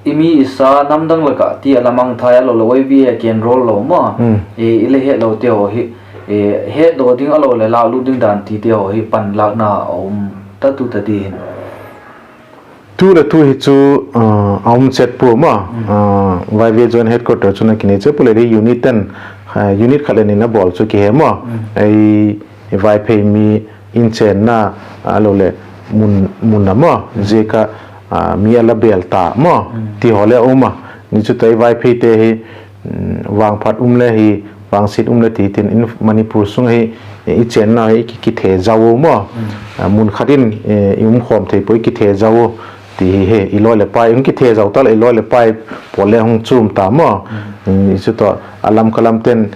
i mi i sa namdang lak ah ti a la mangthai a lo leh YVA a kienrol lo maw. I le hetlote haw hi hetdaw ding a lo leh lâklut ding dan tite haw hi pan lâkna a um ta tu ta di hin. Tu leh tu hi chu a um chet pua maw. YVA Joint Headquarter chun a kinei chet pua leh unit ten, unit khat leh nin a bawl chu kihe maw. Ei Vaiphei mi in chenna a lo leh mun, mun a maw, ziak a mi a la bêl ta maw, ti haw le um a. Ni chu tawh ei Vaipheite hi vangphat um le hi, vangsiat um le ti tin, Manipur sung ahi, i chenna hi ki, kithe zau u maw. Mun khat in i um khawm thei pua, i kithe zau u ti hi, i lawi leh pai, hung kithe zau ta leh i lawi leh pai pawl le hung chuam ta maw. Chu tawh a Lamka lamte'n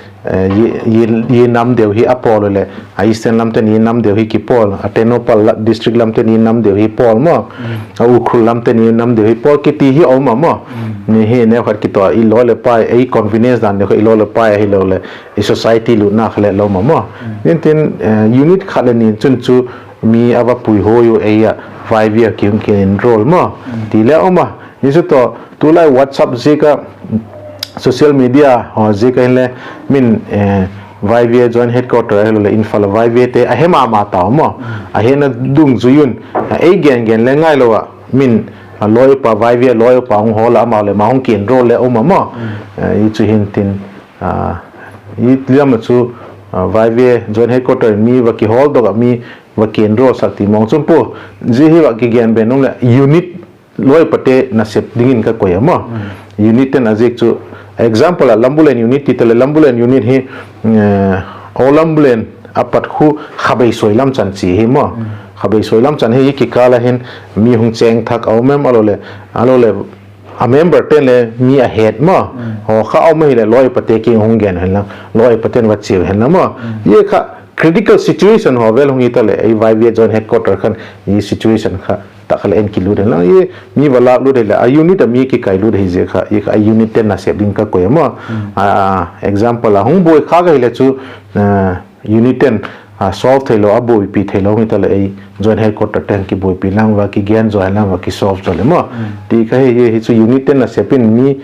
i nam deu hi a pawl u leh, a Eastern lamte'n i nam deu hi kipawl, a Tengnoupal district lamte'n i nam deu hi pawl maw, a Ukhrul lamte'n i nam deu hi pawl kiti hi a um a maw. Ni hi neu khat kitaw i lawi leh pai, ei convenience dan deu kha i lawi leh pai ahilo leh i society lutna kha le lo ma maw. Intin, unit khat leh nin chun chu mi a va pui hoi u, ei a Vaivia ki hung kienrol maw, ti le um a. Ni chu tawh tulai WhatsApp ziak a, social media haw ziak a hinle, min, Vaivia Joint Headquarter ahilo leh Imphal a Vaiviate a he ma ma tau maw. A hena dungzui un, ei gen gen le ngailo ah, min, a lawi upa, Vaivia lawi upa hung hawl a, amau leh amau hung kienrol le um a maw. I chu hintin, i lam a chu, Vaivia Joint Headquarter in mi va kihawl dok ah, mi va kienrolsak ti mawng chu um pua. Zia hi va kigen ben um leh unit lawi upate nasep dingin ka koi a maw. Unit ten a ziak chu, example ah Lambulen unit ti ta leh Lambulen unit hi, Old Lambulen a pat khu khabei suai lam chan chi hi maw. Khabeisoi lam chan hi kikâl a hin mi hung chêng thak a um em, a lo le, a lo le, a member ten le mi a het maw. Haw kha um ahileh lawipate kiang hung gen hen lang, lawipate'n va chiau hen lang maw. Zia kha critical situation haw vel hung hi ta leh ei Y V A Joint Headquarter khan i situation kha tak kha le en kilut hen lang, i mi va lâk lut hileh a unit a mi kikailut hi zia kha, i kha a unit ten nasep ding ka koi a maw. Example a hung buai khâk ahileh chu unit ten solve theilo, a buaipi theilo hung hi ta leh ei Joint Headquarter ten kibuaipi lang va, kigen zaw hen lang va, kisolve zaw le maw. Ti kha hi, hi chu unit ten nasep in mi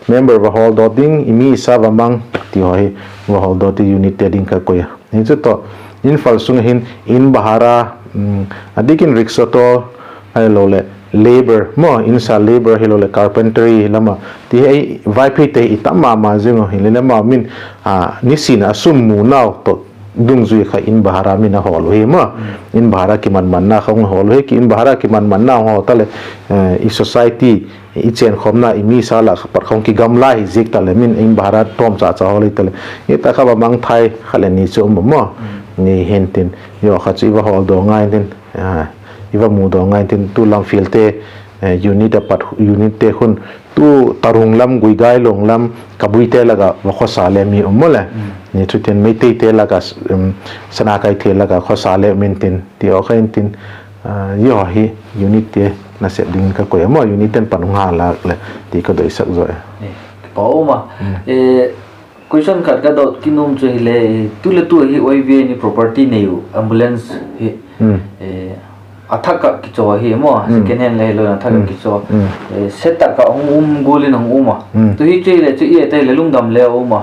member va hawldok ding, i mi i sa va mang ti haw hi va hawldok ti unit te ding ka koi a. Hi chu tawh, Imphal sung ah hin in bahara, a dik in rickshaw tawl, ahilo leh labour maw, in sa labour ahilo leh carpentry lam a, ti hi ei Vaipheite i tam ma ma zing uh hile le ma min, nisin a sum mu nau tawh dungzui kha in bahara min a hawl uh hi maw. In bahara kiman manna kha hung hawl uh hi, in bahara kiman manna hung hawl ta leh i society, i chênkhawmna, i mi sa lak kha pat kha hung kigamla hi ziak ta leh min in bahara tawmcha cha hawl hi ta leh, hi tak kha va mangthai khat leh ni chu um a maw. Ni hintin, zia kha chu i va hawldok ngai intin, i va mudok ngai intin, tu Lamfilte unit a pat, unit te khun, tu Tarung lam, Guigailung lam, Kabuite lak ah va khawsa le mi um maw le. Ni chu tin Meiteite lak ah, Sanakaite lak ah khawsa le um intin ti haw kha intin, zia haw hi unit te nasep dingin ka koi a maw, unit ten pan hung hawldok leh ti ka doisak zaw e. Kipak um a. Question khat ka dot ki nuam chu hile, tu le tu hi Y V A in property nei uh ambulance hi, a thak ah kichaw hi maw, second hand le hilo in a thak ah kichaw, se tak ah hung um gual in a hung um a. Tu hi chu hile chu i et a hile lungdam le a um a,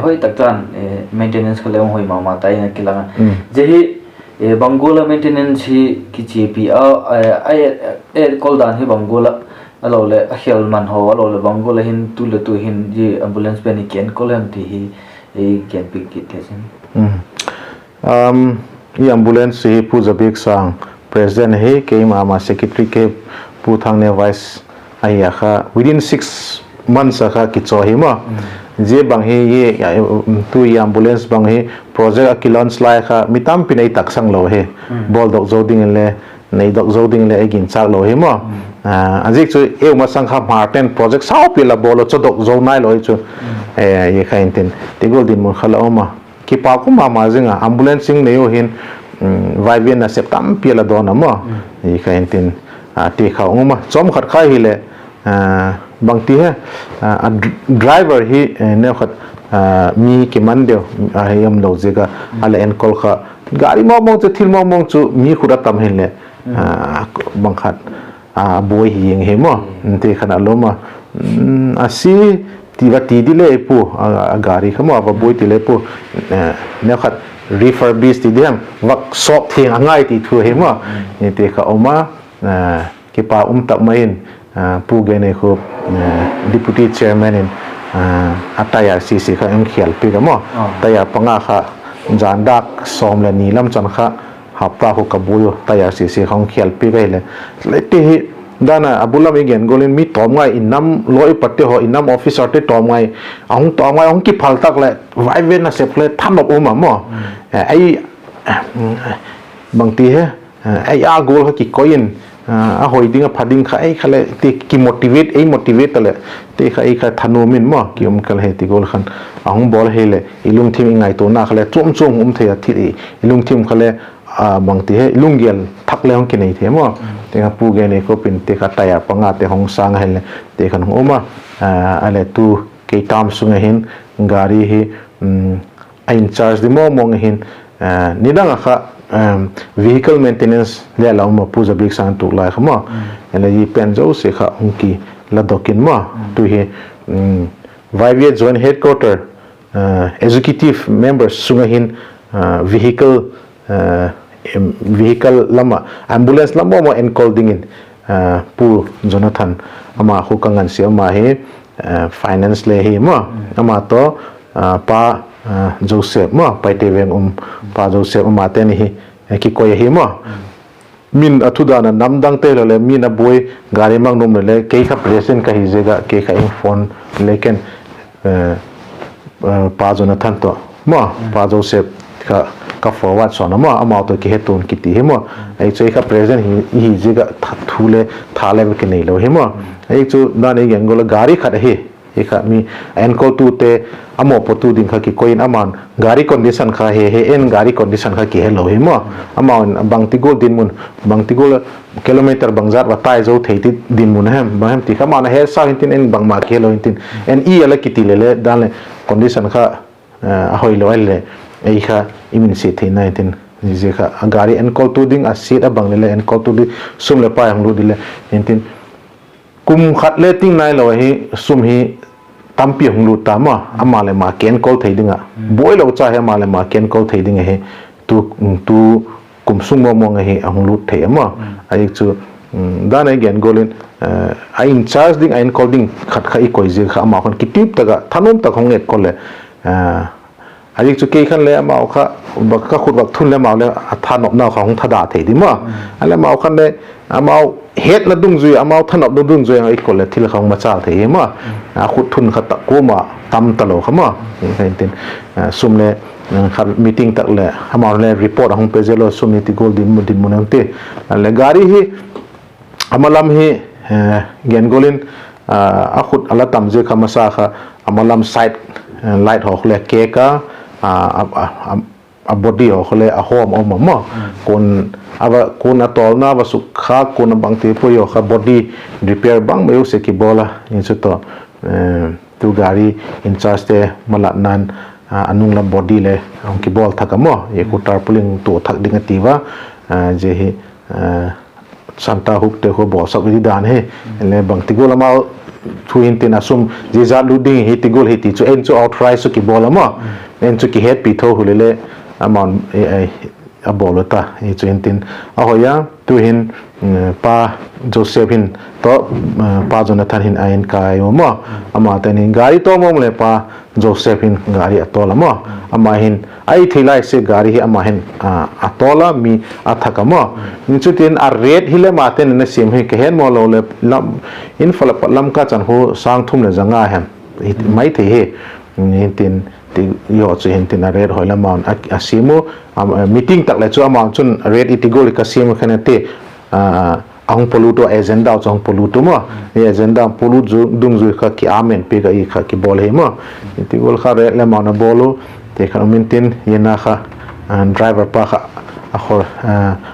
hoi tak chan maintenance kha le hung hoi ma ma ta in a kilang a. Zia hi bang gual a maintenance hi kichiapi a, a enkol dan hi bang gual a, a lo leh a khel man haw a lo leh bang gual a hin tu le tu hin zia ambulance pen hi ki enkol hem ti hi ei gen piak kit thei sin. I ambulance hi Pu Zabiaksang president ahi, keima ma secretary, kei Pu Thangneu vice ahi a kha within six months a kha kichaw hi maw. Zia bang hi, tu i ambulance bang hi project a kilaunch lai kha mi tampi'n ei taksang lo hi, bawldok zo dingin le, neidok zo dingin le ei ginchâk lo hi maw. A ziak chu eu masang kha Hmar ten project saupi la bawl lo, chawdok zo nailo hi chu, i kha intin ti gual dinmun kha la um a. Kipak um ma ma zing a, ambulance hing nei u hin, Y V A nasep tampi la dawn a maw. I kha intin, ti kha um a, chawm khat kha hileh, bangti he, driver hi neu khat, mi kiman deu ahi umlo ziak a, a la enkol kha, gari mawngmawng chu, thil mawngmawng chu mi khut a tam hinleh, bang khat a buai hi ing hi maw, ti khan a lum a. A si ti va ti di le pu, a gari kha maw, a va buai ti le pu, neu khat refurbish ti di hem, va sawp thiang a ngai ti thu hi maw, ti kha um a. Kipak um tak mai in, Pu Genei Khup, Deputy Chairman in, a tyre sisi kha hung khial piak a maw. Tyre panga kha jan dâk sawm leh ni lam chan kha, hapta khu ka buai u, tyre sisi kha hung khial piak ahileh, leti hi dan a a bul lam i gen gual in mi tawm ngai, i nam lawipate haw, i nam officerte tawm ngai, a hung tawm ngai, a hung kiphal tak leh Y V A nasep le thanop um a maw. Ei, bangti he, ei a gual kha kikoi in, a hoi ding a pha ding kha ei kha le ti kimotivate, ei motivate ta leh ti kha ei kha thanuam in maw, ki um kal he ti gual khan, a hung bawl hileh i lungthim, i ngaituana kha le chuam chuam um thei a, thil i lungthim kha le, bangti he lunggel thak le hung kinei thei maw. Ti kha Pu Genei Khup in ti kha tyre pangate hung sâng ahileh ti khan hung um a. A le tu kei term sung a hin gari hi a in charge di mawngmawng ahin, nidang a kha vehicle maintenance le la um a, Pu Zabiaksang tuklai kha maw. Ele i pen zosia kha hung kila dok in maw. Tu hi Y V A Joint Headquarter executive member sung a hin vehicle, vehicle lam ah, ambulance lam mawngmawng enkol dingin Pu Jonathan, ama khu ka ngansia, ama hi finance le hi maw, ama tawh Pa Joseph maw, Paite veng um, Pa Joseph, amate'n hi kikoi ahi maw. Min a thu dan a namdangte hilo leh min a buai, gari mang nuam le le kei kha president ka hi ziak ah kei kha hung phone le ken, Pa Jonathan tawh maw, Pa Joseph kha ka forward sawn a maw, amau tawh kihetuan kiti hi maw. Ahi chu ei kha present hi, hi ziak ah thu le tha le kinei lo hi maw. Ahi chu dan ei gen gual a gari khat ahi, hi kha mi enkawltute a mawpuaktu ding kha kikoi in ama'n gari condition kha he he en, gari condition kha kihe lo hi maw. Amau in bangti gual dinmun, bangti gual kilometer bangzat va tai zo thei ti dinmun a hem bang hem ti kha amau'n a he sau hintin, en bangma kihe lo hintin, en i a la kiti le le dan le condition kha a hoi lo ahile ei kha i minsiat theina hintin, zia kha a gari enkawltu ding a seat a bang le le enkawltu ding sum leh pai hung lut ding le hintin, kum khat le ting nailo ahi, sum hi tampi hung lut ta maw, ama leh ama kienkawl thei ding ah, buai lo cha hi ama leh ama kienkawl thei ding ahi, tu, tu kum sung mawngmawng ahi a hung lut thei a maw. Ahi chu, dan ei gen gual in, a in charge ding a enkawl ding khat kha i koi ziak kha amau khan kitip tak ah thanuam tak hung enkawl leh, ahi chu kei khan le amau kha, ka khut vak thun le amau le a thanopnau kha hung thada thei di maw. A le amau khan le, amau hetna dungzui, amau thanopna dungzui a i kol leh thil kha hung machâl thei hi maw. A khut thun kha tak kuama tam talo kha maw. Hintin, sum le, kha meeting tak leh amau le report a hung pe zel lo, sum hi ti gual dinmun dinmun a hung ti. A le gari hi a malam hi, gen gual in, a khut a la tam ziak kha masa kha a malam side light haw khu le kek a, a body haw khu le a hawm a um a maw. Kun a tawlna va suk kha, kun a bangti pui haw kha body repair bang mai u se kibawl a, in chu tawh, tu gari in chargete malatna'n, a nung lam body le hung kibawl thak a maw, i khu tarpaulin tuak thak ding a ti ua. Zia hi Santa Hookte khu bawlsak di dan hi, le bangti gual amau thu hintin a sum zia zat lut ding hi ti gual hi ti chu en chu authorize chu kibawl a maw. En chu kihetpi tho hu le le amau a bawl u ta hi chu hintin a hoi a. Tu'hin Pa Joseph hin tawh, Pa Jonathan hin a en kai u maw. Ama ten hin gari tawl mawng le Pa Joseph hin gari a tawl a maw. Ama hin a i thei lai se gari hi ama hin a tawl a, mi a thak a maw. Chutin a rate hi le ama ten a siam hi ka het maw lo le, in Falapat lam ka chan khu sâng thum leh za nga hem mai thei hi. Hintin, ti, zia chu hintin a rate hoi le ama'n a siam u, meeting tak leh chu ama'n chun rate i ti gual hi ka siam u khan a ti. A hung polut u, agenda chu hung polut u maw. Agenda polut dungzui kha ki amen piak a i kha kibawl hi maw. I ti gual kha rate le ama'n a bawl u, ti khan um intin, zia na kha driver pa kha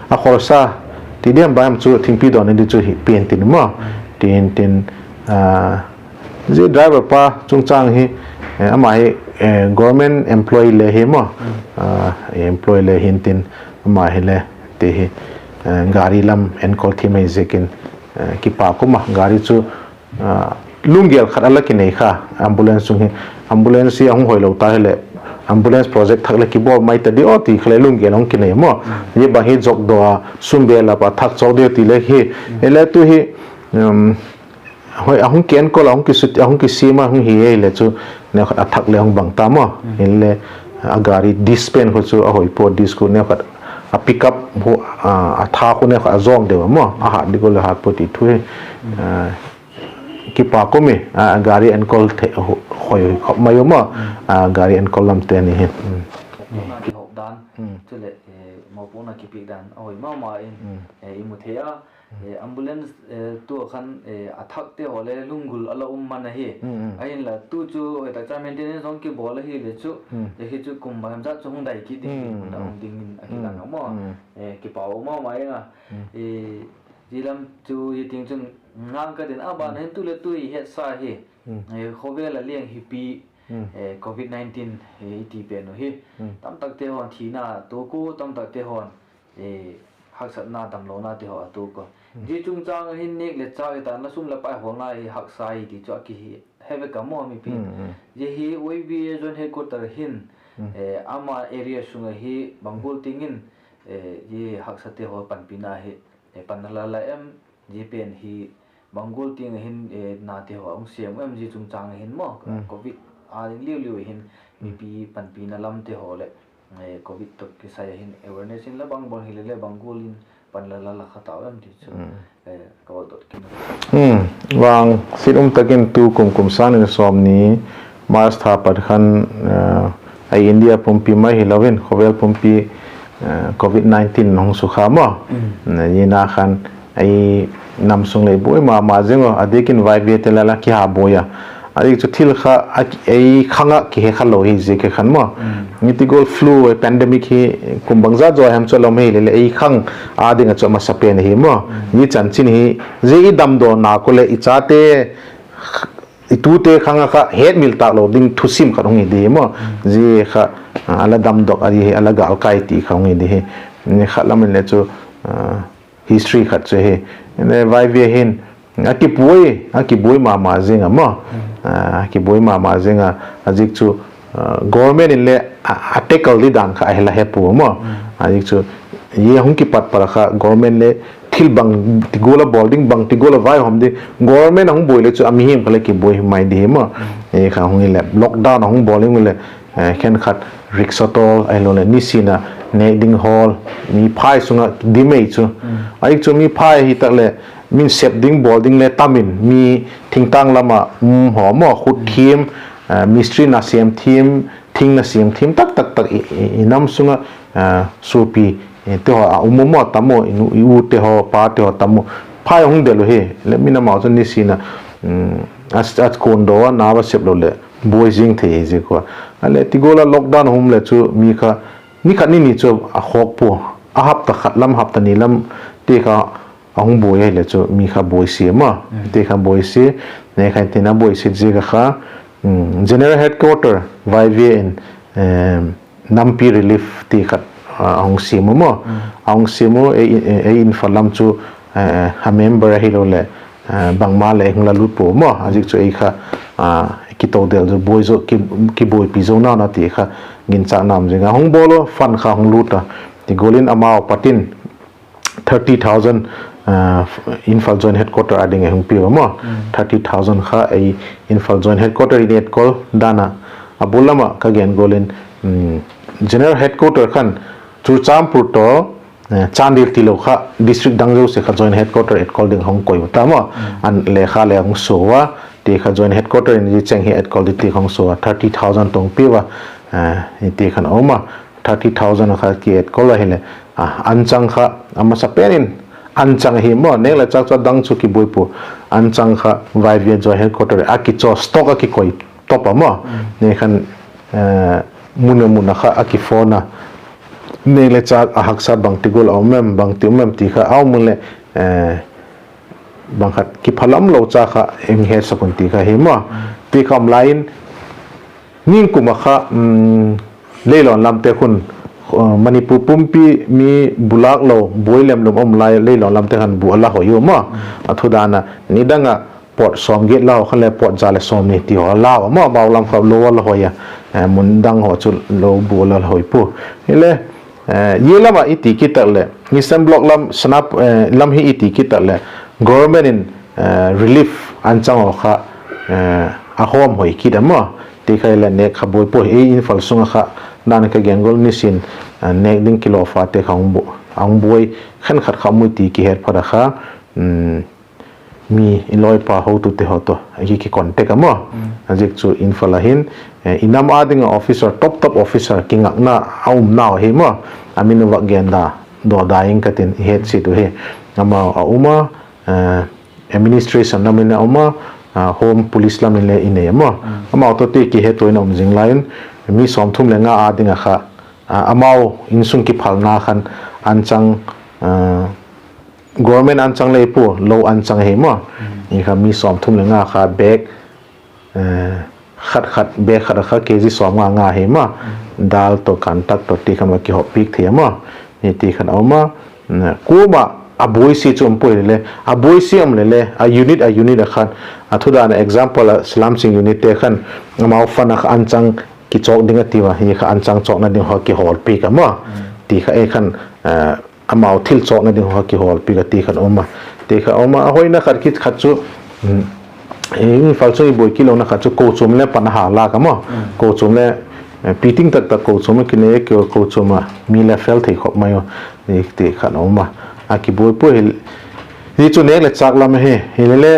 a khorsa ti diam bang em chu thingpi dawn in di chu hi pian tin maw. Ti hintin, zia driver pa chungchâng hi, ama hi government employee le hi maw, employee le hintin, ama hile ti hi gari lam enkawl thiam ahi ziakin kipâk um a, gari chu lunggel khat a la kinei kha, ambulance chung hi, ambulance hi a hung hoilo ta hileh ambulance project thak leh kibawl mai ta di aw ti kha le lunggel a hung kinei maw. Zia bang hi zokdaw a, sum belap a thak chawk diu ti le hi, hile tu hi a hung kienkol a, a hung kisiam a hung hi hile chu neukhat a thak le hung bang ta maw. Hinle a gari disc pen khu chu a hoi pua, disc khu neukhat a pick up khu, a tha khu neukhat a zawng deu a maw, a hat di khu le hat pua ti thu hi. Kipâk um i, gari enkol hoi khop mai u maw. Gari enkol lamte ni hi. Mawpuakna kipiak dan, chuleh mawpuakna kipiak dan a hoi ma ma in i mu thei a. Ambulance tu a khan a thakte haw le lunggul a la um man ahi. Ahinla tu chu hoi tak cha maintenance hung kibawl ahile chu, zia hi chu kum bang em zat chu hung dai kit ding ding a um dingin a kilang a maw. Kipâk um ma ma ing a. Zia lam chu hi tiang chun nang ka din a, ban hin tu le tu i hetsa hi khawvel a liang hipi covid nineteen i ti pen uh hi tamtakte haw'n thina tuak u, tamtakte haw'n haksatna damlonate haw a tuak u. Zia chungchâng ah hin nêk leh châk i tan la sum leh pai hawlna hi haksa hi ti chu a kihe vek a maw mipi. Zia hi Y B A Zone Headquarter hin ama area sung ah hi bang gual tiang in zia haksate haw panpina hi panna la la em, zia pen hi bang gual tiang ah hin nate haw a hung siam em, zia chungchâng ah hin maw, covid a ding liu liu hin mipi panpina lamte haw leh covid tawh kisai ah hin awareness in la bang bang hile le bang gual in panna la la kha tau em ti chu ka va dot kit. Vangsiat um tak in tu kum kum sâng ni sawmni March tha pat khan a India pumpi mai hilo in khawvel pumpi covid nineteen hung sukha maw. Zia na khan ei nam sung lei buai ma ma zing a, a diak in vaivia te la la kiha buai a. A dik chu thil kha ei khang ah kihe kha lo hi ziak a khan maw. Ni ti gual flu, pandemic hi kum bangza zaw hem chu a la um hi leh leh ei khang â ding ah chu a masa pen ahi maw. Zia chanchin hi, zia i damdawna khu leh i chate, i tute khang ah kha hetmil tâk lo ding thusim khat hung hi di hi maw. Zia kha a la damdok ahi, a la gâlkai ti kha hung hi di hi. Ni khat lam in le chu history khat chu hi, vaivia hin a kibuai, a kibuai ma ma zing a maw. Kibuai ma ma zing a, a zik chu government in le a tackle di dan kha a hela he pua maw. A zik chu zia hung kipat pat a kha government le thil bang ti gual a bawl ding, bang ti gual a vaihawm ding, government a hung buai le chu a mihing kha le kibuai mai di hi maw. Kha hung hi leh lockdown a hung bawl ding leh khenkhat rickshaw tawl ahilo leh nisin a nêk ding hawl, mi phai sung ah dim ei chu. A zik chu mi phai hi tak leh min sep ding bawl ding le tam in mi thingtâng lam ah um haw maw, khut thiam, mistri na siam thiam, thing na siam thiam tak tak tak i nam sung ah suapi te haw a um u maw, tam u, i ute haw, pate haw tam u, phai hung del u hi. Leh min amau chu nisin a a kuandaw a na va sep lo leh buai zing thei hi ziak ua. A leh ti gual a lockdown hung um leh chu mi kha ni khat ni ni chu a khawk pua, a hapta khat lam, hapta ni lam te kha a hung buai ahileh chu mi kha buaisia maw. Te kha buaisia, ne kha tin a buaisia ziak a kha General Headquarter vaivia in nampi relief ti khat a hung siam u maw. A hung siam u, ei Imphal lam chu a member ahilo leh bangma leh hung la lut pua maw. A zik chu ei kha kitodel zo, buai zo, kibuaipi zo nau na ti kha ginchâkna um zing a hung bawl u, fund kha hung lut a. Ti gual in amau pat in thirty thousand Imphal Joint Headquarter a ding a hung piu a maw. Thirty thousand kha ei Imphal Joint Headquarter in etkol dan a, a bul lam ah ka gen gual in General Headquarter khan Churachandpur tawh Chandel tilo kha district dang zosia kha Joint Headquarter etkol ding hung koi u ta maw. An lekha le hung sua ua, ti kha Joint Headquarter in zia cheng hi etkol di ti hung sua a, thirty thousand tawh hung piu a, ti khan a um a, thirty thousand kha kietkol ahileh, anchang kha a masa pen in anchang ahi maw, nêk leh châk chu a dang chu kibuai pua, anchang kha vaivia Joint Headquarter a kichaw stock a kikoi top a maw. Ni khan mun a mun a kha a kiphone a, nêk leh châk a haksa bangti gual a um em, bangti um em ti kha a um u leh bang khat kiphalam lo cha kha hung hetsak un ti kha hi maw. Ti kha um lai in, ningkum a kha leilawn lamte khun, Manipur pumpi mi bu lâk lo, buai lemlum um lai leilawn lamte khan bu a la hoi u maw. A thu dan a, nidang ah pot sawmgiat la haw khan leh pot za leh sawmni ti haw la u maw, bau lam kha lo a la hoi a, mun dang haw chu lo bu a la hoi pua. Hile, zia lam ah i ti kit tak leh Eastern Block lam, Sanap lam hi i ti kit tak leh government in relief anchang haw kha a hawm hoi kit a maw. Ti kha hile nêk kha buai pua hi, ei Imphal sung a kha dan ka gen gual nisin nêk ding kilawphate kha a hung buai khenkhat kha um u ti kihet phat a kha mi i lawipa hotute haw tawh a ki contact a maw. A zik chu Imphal a hin i nam â ding ah officer, top top officer kingakna a um nau ahi maw. A min u vak gen da, daw da ing ka tin i het chiat u hi. Amau a um a, administration lam in a um a, home police lam in le i nei a maw. Amau tawh ti kihetua in a um zing lai in, mi sawmthum leh nga â ding ah kha amau insung kiphalna khan anchang, government anchang lei pua, lo anchang ahi maw. Ni kha mi sawmthum leh nga kha bag khat khat, bag khat a kha kg sawmnga nga hi maw. Dal tawh kantak tawh ti kha ma kihawp piak thei a maw. Ni ti khan a um a, kuama a buaisia chu um pua hile, a buaisia um leh le a unit a unit a khan, a thu dan a example a Salam Sing unitte khan amau fund a kha anchang kichawk ding a tiu a, hi kha anchang chawkna ding haw kihawlpiak a maw. Ti kha ei khan amau thil chawkna ding haw kihawlpiak a ti khan um a. Ti kha um a, a hoina khat kit khat chu Imphal chung i buai kit lona khat chu kochuam le pan a ha lâk a maw. Kochuam le piting tak tak kochuam a kinei a, kochuam a mi le fel thei khop mai u, ti khan um a. A kibuai pua hi, hi chu nêk leh châk lam ahi. Hile le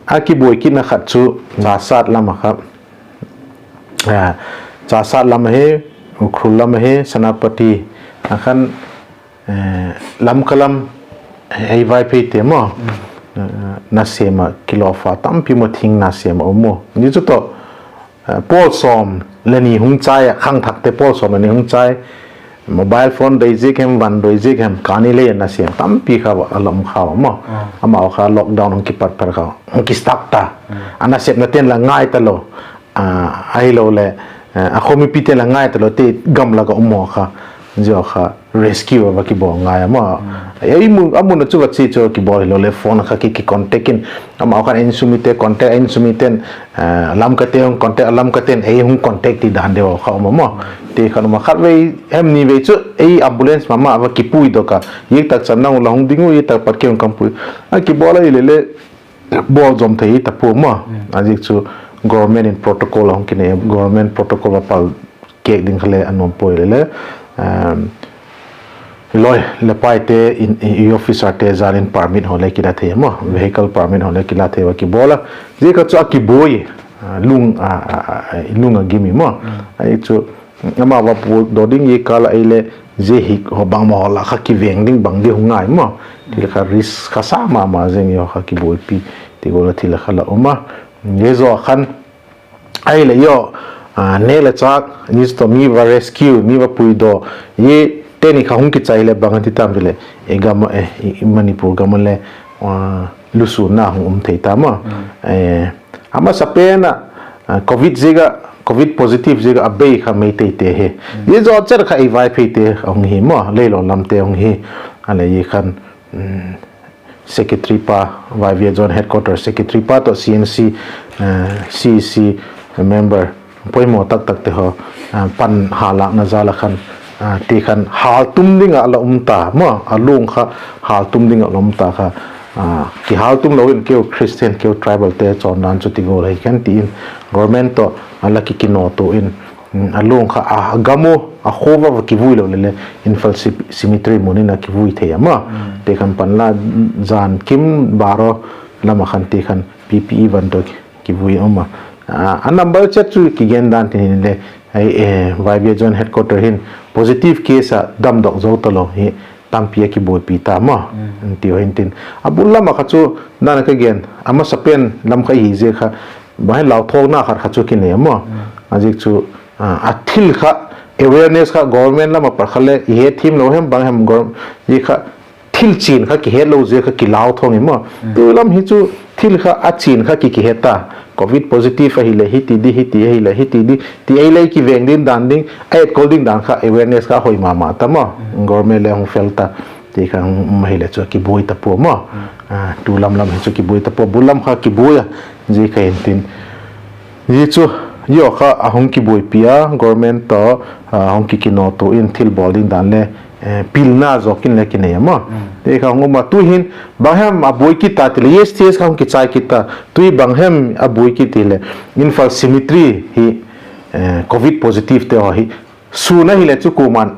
a kibuai kitna khat chu Chassad lam a kha, Chassad lam ahi. Ukhrul lam ahi, Senapati, a khan, Lamka lam, ei Vaipheite maw, nasêm ah kilawpha tampi maw, thing nasêm a um u. Zia chu tawh, pawl sawm le ni hung chai ah, khangthakte pawl sawm le ni hung chai, mobile phone doi ziak hem, van doi ziak hem, kani lei a nasêm tampi kha a la um kha a maw. Amau kha lockdown hung kipat phat kha hung kistuck ta. A nasepnate'n la ngai talo, ahiloleh, a khawmipite'n la ngai talo, te gamlak ah um haw kha, zia kha rescue a va kibawl ngai a maw. A mun a chu va chia chu kibawl hiloleh phone kha ki, ki contact in, amau khan insumite contact, insumite'n Lamkate hung contact, Lamkate'n ei hung contact ti dan deu kha um a maw. Ti khan um a, khatvei hem ni vei chu ei ambulance ma ma va kipuidok a, ziak tak chan nang la hung ding u, ziak tak pat kei hung kampui, a kibawl ahile le bawl zom thei ta pua maw. A ziak chu government in protocol a hung kinei, government protocol a pal kêk ding kha le a nuam puai le le, loi le paite, officerte zan in permit haw le kila thei maw, vehicle permit haw le kila thei va kibawl a. Zia kha chu a kibuai, lung a gim i maw. Ahi chu, amau va puidok ding i kâl ah ei le, zia hi haw bangma haw la kha kiveng ding bang di hung ngai maw. Thil kha risk kha sa ma ma zing i haw kha kibuaipi ti gual a thil kha la um a. Zia zaw khan ahile i haw, nêk le châk, zia chu tawh mi va rescue, mi va puidok, zia teni kha hung kichai leh bang a ti tam ti leh, i gam, Manipur gam a le lusûnna hung um thei ta maw. A masapen ah, covid ziak ah, covid positive ziak ah a bei kha Meiteite hi. Zia zaw chet kha ei Vaipheite a hung hi maw, leilawn lamte hung hi. A le i khan, secretary pa, Y V A Zone Headquarter secretary pa tawh C N C, C C member poimaw tak takte haw, pan hâllâkna jal a khan, ti khan hâltum ding ah la um ta maw, a luang kha hâltum ding ah la um ta kha, kihâltum lo in keu Christian, keu tribalte chawndan chu ti gual ahi khen ti in, government tawh a la ki kinawttua in, a luang kha a gam u, a khua va va kivui lo le le, Imphal cemetery mun in a kivui thei a maw. Ti khan panla jan kim baro lam ah khan ti khan P P E van tawh kivui a um a. A number chet chu kigen dan tin hinle, Y V A Zone Headquarter hin positive case ah damdok zo talo hi tampi a kibuaipi ta maw. Ti hintin, a bul lam ah kha chu, dan a ka gen, a masapen lam kha hi zia kha, bang hi lauthawkna khat kha chu kinei a maw. A ziak chu, a thil kha, awareness kha government lam ah pat kha le i hetthiam lo hem bang hem, zia kha thil chian kha kihetlo zia kha kilauthawng i maw. Tu lam hi chu thil kha a chian kha ki kihet ta. Covid positive ahileh hiti di, hiti ahileh hiti di ti ei le kiveng ding dan ding, a etkol ding dan kha awareness kha hoi ma ma ta maw. Government le hung fel ta, ti kha hung um ahileh chu kibuai ta pua maw. Tu lam lam hi chu kibuai ta pua, bul lam kha kibuai a, zia kha hintin. Zia chu, zia kha a hung kibuaipi a, government tawh, hung ki kinawttua in thil bawl ding dan le, pilna zawk in le kinei a maw. Ti kha hung um a, tu hin bang hem a buai kit ta ti leh, yes, yes kha hung kichai kit ta, tu hi bang hem a buai kit ti leh, Imphal cemetery hi, covid positivete haw hi sûn ahileh chu kuama'n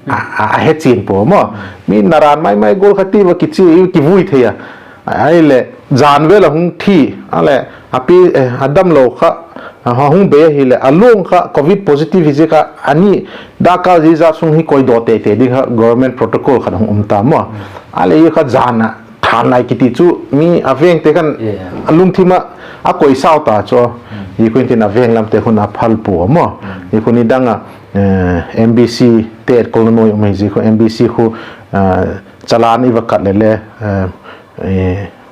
a hechian pua maw. Mi naran mai mai gual kha ti va kichia, kivui thei a. Ahileh jan vêl a hung thi, a leh a damlo kha, a hung bei ahileh a luang kha covid positive hi zia kha a ni, dakkal zia zia sung hi koidaw tei tei ding kha government protocol khat hung um ta maw. A leh zia kha jan a than lai kiti chu mi a vêngte khan a lungthim ah a koisau ta chu. Zia khu hintin a vêng lamte khun a phal pua maw. Zia khu nidang ah MBCte etkol nuai um ahi, zia khu MBC khu challan i va kat leh le,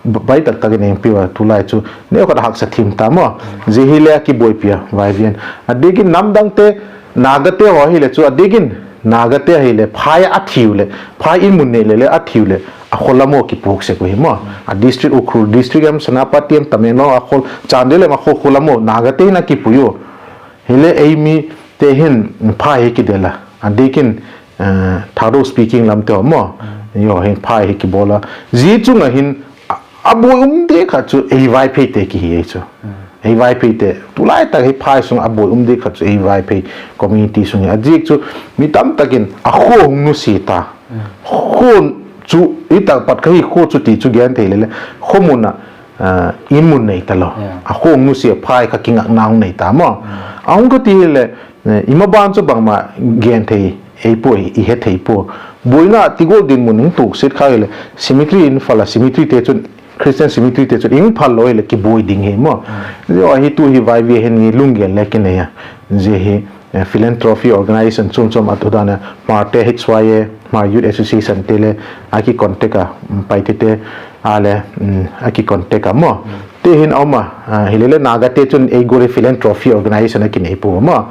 bai tak tak in ei piu a, tulai chu neukhat haksa thim ta maw. Zia hile a kibuaipi a, Vaivian. A diak in namdangte, Nagate haw hileh chu a diak in, Nagate ahileh phai a thiu leh, phai in mun nei leh le a thiu leh a khaw lam u kipuk sek u hi maw. A district, Ukhrul district em, Senapati em, Tamenglong a khaw, Chandel em a khaw, khaw lam u Nagate hin a kipui u. Hile ei mite hin phai hi kidel a, a diak in Thadou speaking lamte haw maw, zia haw hin phai hi kibawl a. Zia chung ah hin a buai um di khat chu ei Vaipheite kihi ei chu. Ei Vaipheite tulai tak hi phai sung a buai um di khat chu ei Vaiphei community sung hi. A ziak chu mi tam tak in a khua hung nusia ta. Khua chu i tak pat kha hi, khua chu ti chu gen thei leh le, khua mun ah in mun nei talo. A khawng nusia phai kha kingakna hung nei ta maw. A hung kha ti hileh, i maban chu bangma gen thei ei pua, i he thei pua. Buaina ti gual dinmun hung tuak set kha hileh cemetery in phal a, cemeteryte chun, Christian cemeteryte chun hung phal lo hileh kibuai ding hi maw. Zia hi tu hi vaivia hin i lunggel le kinei a. Zia hi philanthropy organisation chuam chuam a tu dan a Hmarte H Y A, Hmar Youth Associationte le a kicontact a, Paitete a le a kicontact a maw. Te hin a um a, hilele Nagate chun ei gual hi philanthropy organisation a kinei pua maw.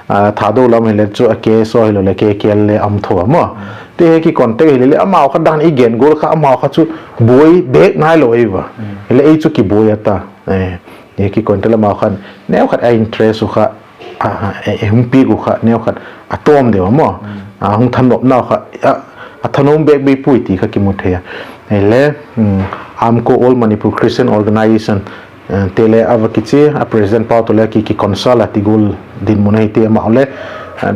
Thadou lam hile chu a K S O hilo leh K K L le um tho a maw. Te hi kicontact hilele amau kha dan i gen gual kha amau kha chu buai bêk nailo ei va. Hile ei chu kibuai a ta. Kicontact le amau khan neukhat a interest uh kha, hung piak uh kha neukhat a tawm deu a maw. Hung thanopnau kha a thanuam bêk bei puai ti kha kimu thei a. Hile AMCO, All Manipur Christian Organizationte le a va kichia a president pau tawh le ki kiconsult a ti gual dinmun ahi ti amau le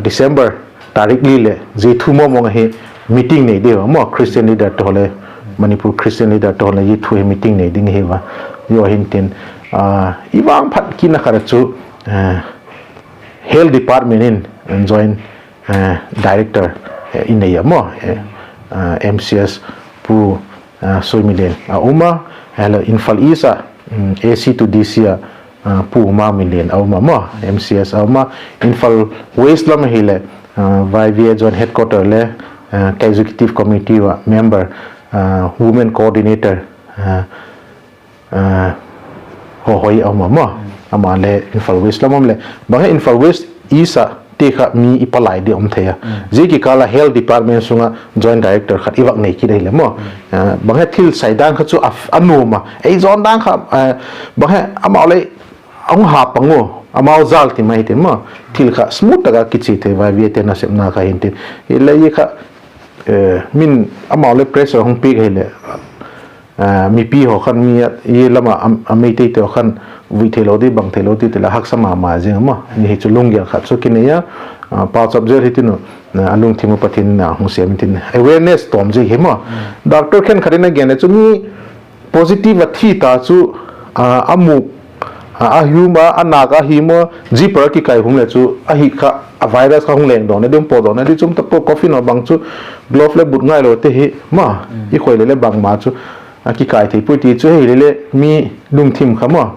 December tarik li leh zia thu mawngmawng ahi meeting nei ding a maw, Christian leaderte haw le, Manipur Christian leaderte haw le zia thu hi meeting nei ding ahi va. Zia hintin, i vangphat kitna khat a chu Health Department in Joint Director i nei a maw, M C S Pu Suimilen a um a, hile Imphal East a A C to D C a Pu Mangminlen a um a maw, M C S a um a, Imphal West lam ahileh Y V A Joint Headquarter le Executive Committee a member, Women Coordinator haw hoi a um a maw. Ama le Imphal West lam um leh bang he Imphal West East a ti kha mi i palai di um thei a. Zia kikâl a Health Department sung a Joint Director khat i vak nei kit ahile maw, bang he thil sai dan kha chu a nuam a, ei zawn dan kha bang he amau le a hung ha pang u, amau jal ti mai ti maw, thil kha smooth tak a kichia thei vai viate nasepna kha hintin. Hileh i kha min amau le pressure hung piak ahileh mipi haw khan mi a i lam a, a Meiteite haw khan vui theilo di, bang theilo di ti leh haksa ma ma zing a maw. Hi chu lunggel khat chu kinei a, pauchap zel hitin u, a lungthim u Pathian in a hung siam intin awareness tawm zia hi maw. Doctor khenkhat in a gen leh chu mi positive a thi ta chu a mûk, a hium a, a nâk a hi maw, zipper a kikai hum leh chu ahi kha a virus kha hung lengdawna di, hung pawtdawna di, chum ta pua coffin a bang chu glove le but ngailo te hi ma, i khoi le le bangma chu a kikai thei puai ti chu hile le mi lungthim kha maw,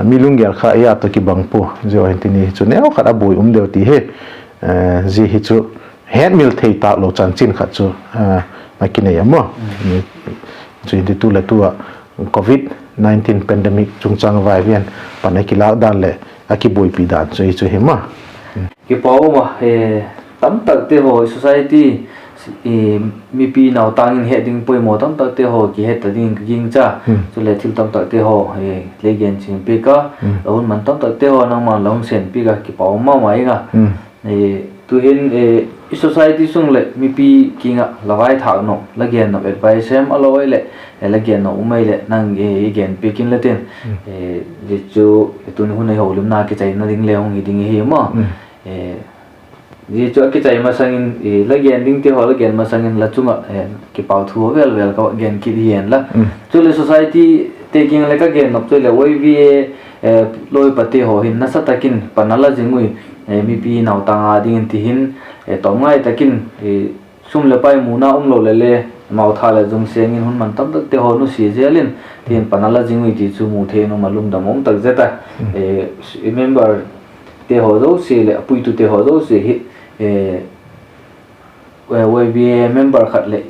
mi lunggel kha ei a tawh kibang pua. Zia hintin hi chu neukhat a buai um deu ti hi. Zia hi chu hetmil thei tâk lo chanchin khat chu a kinei a maw. Chu hintin tu le tu a Covid nineteen pandemic chungchâng vai vian pan a kilâk dan leh a kibuaipi dan chu hi chu hi ma. Kipak um a, tamtakte haw society mipi nautâng in het ding poimaw tamtakte haw kihet ta dingin ka gingcha. Chuleh thil tamtakte haw lei gen chian piak a, la hun man tamtakte haw nangma'n la hun sêm piak a kipak um ma ma ing a. Tu'hin i society sung leh mipi kiang ah la vaithâk nop, la gen nop advice hem a lo ai leh, la gen nop um ai leh nang i gen piak inla tin. Zia chu tuni hun a i holimna kichaina ding le hung hi ding ahi maw. Zia chu a kichai masang in la gen dingte haw la gen masang in la chung ah kipak thu a vel vel ka gen kit hi hen la. Chuleh societyte kiang leh ka gen nop chu leh Y V A lawipate haw hin nasa tak in pan a la zing ui, mipi nautâng a dingin ti hin, tawm ngai tak in sum leh pai muna umlo leh le, mau tha leh zung seng in hun man tamtakte haw nusia zel in, ti hin pan a la zing ui ti chu mu thei in um a lungdam um tak zet a. Memberte haw zosia leh a puitute haw zosia hi Y V A member khat leh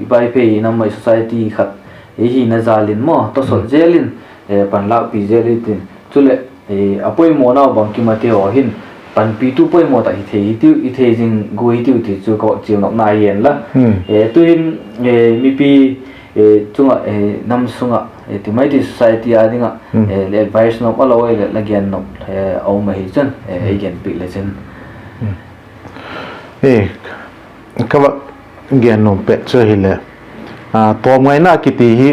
Vaiphei in ama society khat hina jal in maw, tawsawt zel in pan lâkpi zel i tin. Chuleh a poimawna bangkim ate haw hin panpitu poimaw tak hi thei, hi tiu, i thei zing gua hi tiu ti chu ka chianopna hi hen la. Tu'hin mipi chung ah, nam sung ah, ti mai ti society a ding ah advice nop a lo ai leh la gen nop a um ahi chun ei gen piak le chin. Ka va gen nuam pet chu hileh, tawmngaina kiti hi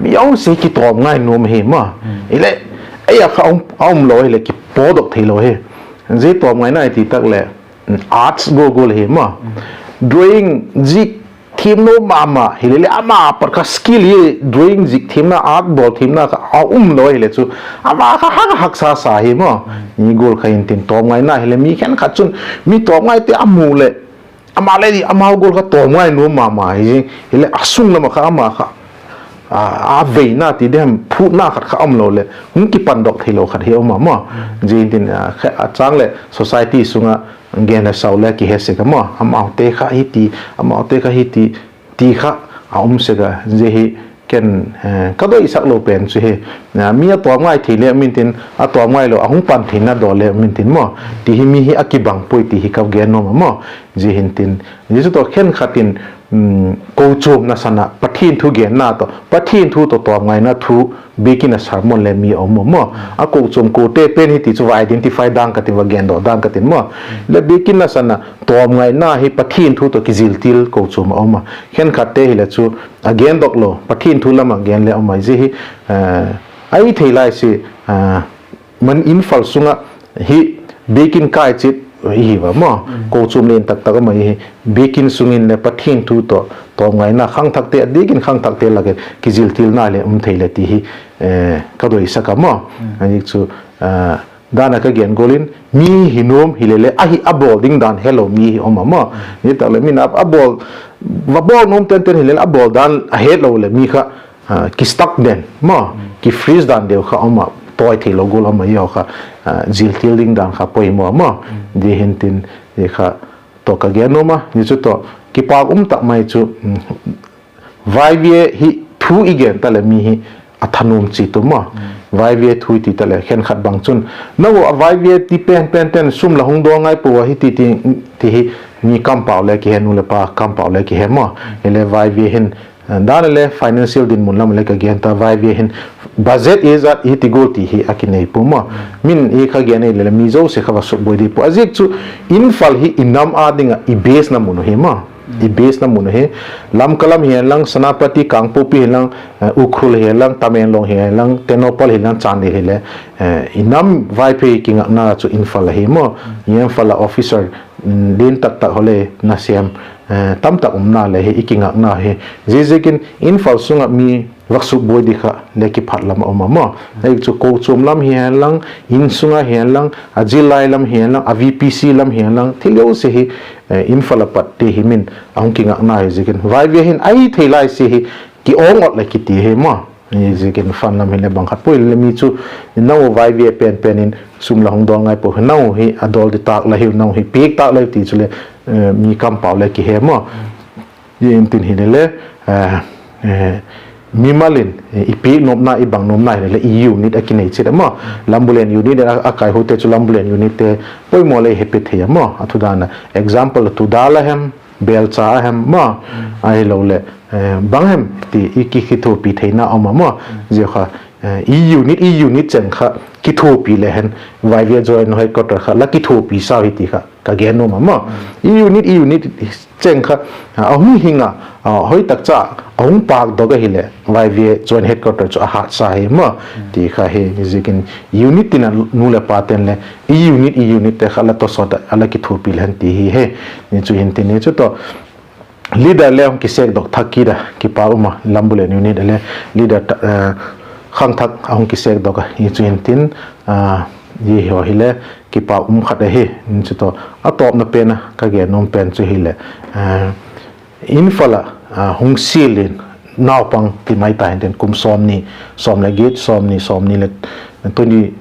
mi zosia kitawmngai nuam hi ma. Hileh ei a kha a umlo hileh kipawtdok theilo hi. Zia tawmngaina i ti tak leh arts gual gual hi ma, drawing, zik, kim nuam ma ma hile le, ama pat kha skill hi drawing zik thiamna, art bawl thiamna kha a um lo hile chu, ama kha hak haksa sa hi maw. Mi gual kha hin tin tawmngaina hile mi khenkhat chun mi tawmngaite a mu leh, ama le amau gual kha tawmngai nuam ma ma hi, hile a sung lam ah kha ama kha a veina ti diam, phutna khat kha um lo leh hung kipandok theilo khat hi um a maw. Zia hin tin, a châng leh society sung ah gen a sau le kihe sek a maw, amaute kha hiti, amaute kha hiti, ti kha a um sek a. Zia hi ken ka doisak lo pen chu hi, mi a tawmngai thei le um intin, a tawmngai lo a hung pan theina daw le um intin maw, ti hi mi hi a kibang puai ti hi ka gen nuam a maw. Zia hin tin, zia chu tawh khenkhat in kochuam nasan ah Pathian thu genna tawh, Pathian thu tawh tawmngaina thu biakin a sermon le mi a um a maw. A kochuam kuate pen hi ti chu va identify dang ka tin, va gendok dang ka tin maw. Le biakin nasan ah tawmngaina hi Pathian thu tawh kiziltil kochuam a um a. Khenkhatte hile chu a gendok lo, Pathian thu lam ah gen le um a. Zia hi ahi thei lai si, man Imphal sung ah hi biakin kai chiat i hi va maw. Kochuam lian tak tak um ahi, biakin sung in le Pathian thu tawh tawmngaina khangthakte, a diak in khangthakte lak in kiziltilna le um thei le ti hi ka doisak a maw. Ahi chu, dan a ka gen gual in mi hi nuam hile le ahi a bawl ding dan helo mi hi um a maw. Ni tak leh min a bawl, va bawl nuam ten ten hile le a bawl dan a het lo leh mi kha kistuck den maw, kifreeze dan deu kha um a, tawi theilo gual um a, zia kha ziltil ding dan kha poimaw maw. Zia hin tin, zia kha tawh ka gen nuam a. Zia chu tawh kipâk um tak mai chu, vaivia hi thu i gen ta leh mi hi a thanuam chiat u maw. Vaivia thu i ti ta leh khenkhat bang chun, nau a vaivia ti pen pen ten sum la hung daw ngai pua hi ti, ti hi mi kampau le kihe, nu leh pa kampau le kihe maw. Hile vaivia hin, dan a le financial dinmun lam le ka gen ta, vaivia hin budget i zat hi ti gual ti hi a kinei pua maw. Min i kha gen ei le le mi zosia kha va sukbuai di pua. A ziak chu Imphal hi i nam â ding ah i base na mun uh hi maw. I base na mun uh hi. Lamka lam hi'n lang, Senapati, Kangpokpi hi'n lang, Ukhrul hi'n lang, Tamenglong hi'n lang, Tengnoupal hi'n lang, Chandel hile, i nam Vaiphei kingakna chu Imphal ahi maw. Imphal ah officer lian tak tak haw le nasêm tamtak umna le hi i kingakna hi. Ziaziakin Imphal sung ah mi va sukbuai di kha le kiphat lam a um a maw. Ahi chu kochuam lam hi'n lang, insung a hi'n lang, a zillai lam hi'n lang, a VPC lam hi'n lang, thil zosia hi Imphal a pat ti hi min a hung kingakna hi ziakin vaivia hin ahi thei lai si hi ki-awng awt le kiti hi maw. Ziakin fund lam hile bang khat pui le mi chu, nau vaivia pen pen in sum la hung daw ngai pua hi, nau hi a dawl di tâk la hiu, nau hi piak tâk la hiu ti chule mi kampau le kihe maw. Intin hile le mimal in i piak nuamna, i bang nuamna hile le i unit a kinei chiat a maw. Lambulen unit a kaihute chu Lambulen unitte poimaw le i hepi thei a maw. A thu dan a example Tudal a hem, Belcha a hem maw, ahiloleh bang hem ti i ki, kithuapi theina um a maw. Zia kha i unit, i unit cheng kha kithuapi le hen, Vaivia Joint Headquarter kha la kithuapi sau hi ti kha ka gen nuam a maw. I unit, i unit cheng kha a hung hing a, hoi tak cha a hung pâkdok ahileh Vaivia Joint Headquarter chu a hâtsa hi maw. Ti kha hi ziakin unit tin a nu leh pate'n le i unit, i unitte kha la tawsawt a la kithuapi le hen ti hi hi. Ni chu hin tin, ni chu tawh leader le hung kisêkdok thak kit a, kipak um a, Lambulen unit a le leader khangthak a hung kisêkdok a, hi chu hin tin, hi haw hile kipak um khat ahi. Chu tawh a tawpna pen a ka gen nuam pen chu hileh, Imphal a hung sial in naupang ti mai ta hin tin, kum sawmni, sawm leh giat, sawmni, sawmni leh twenty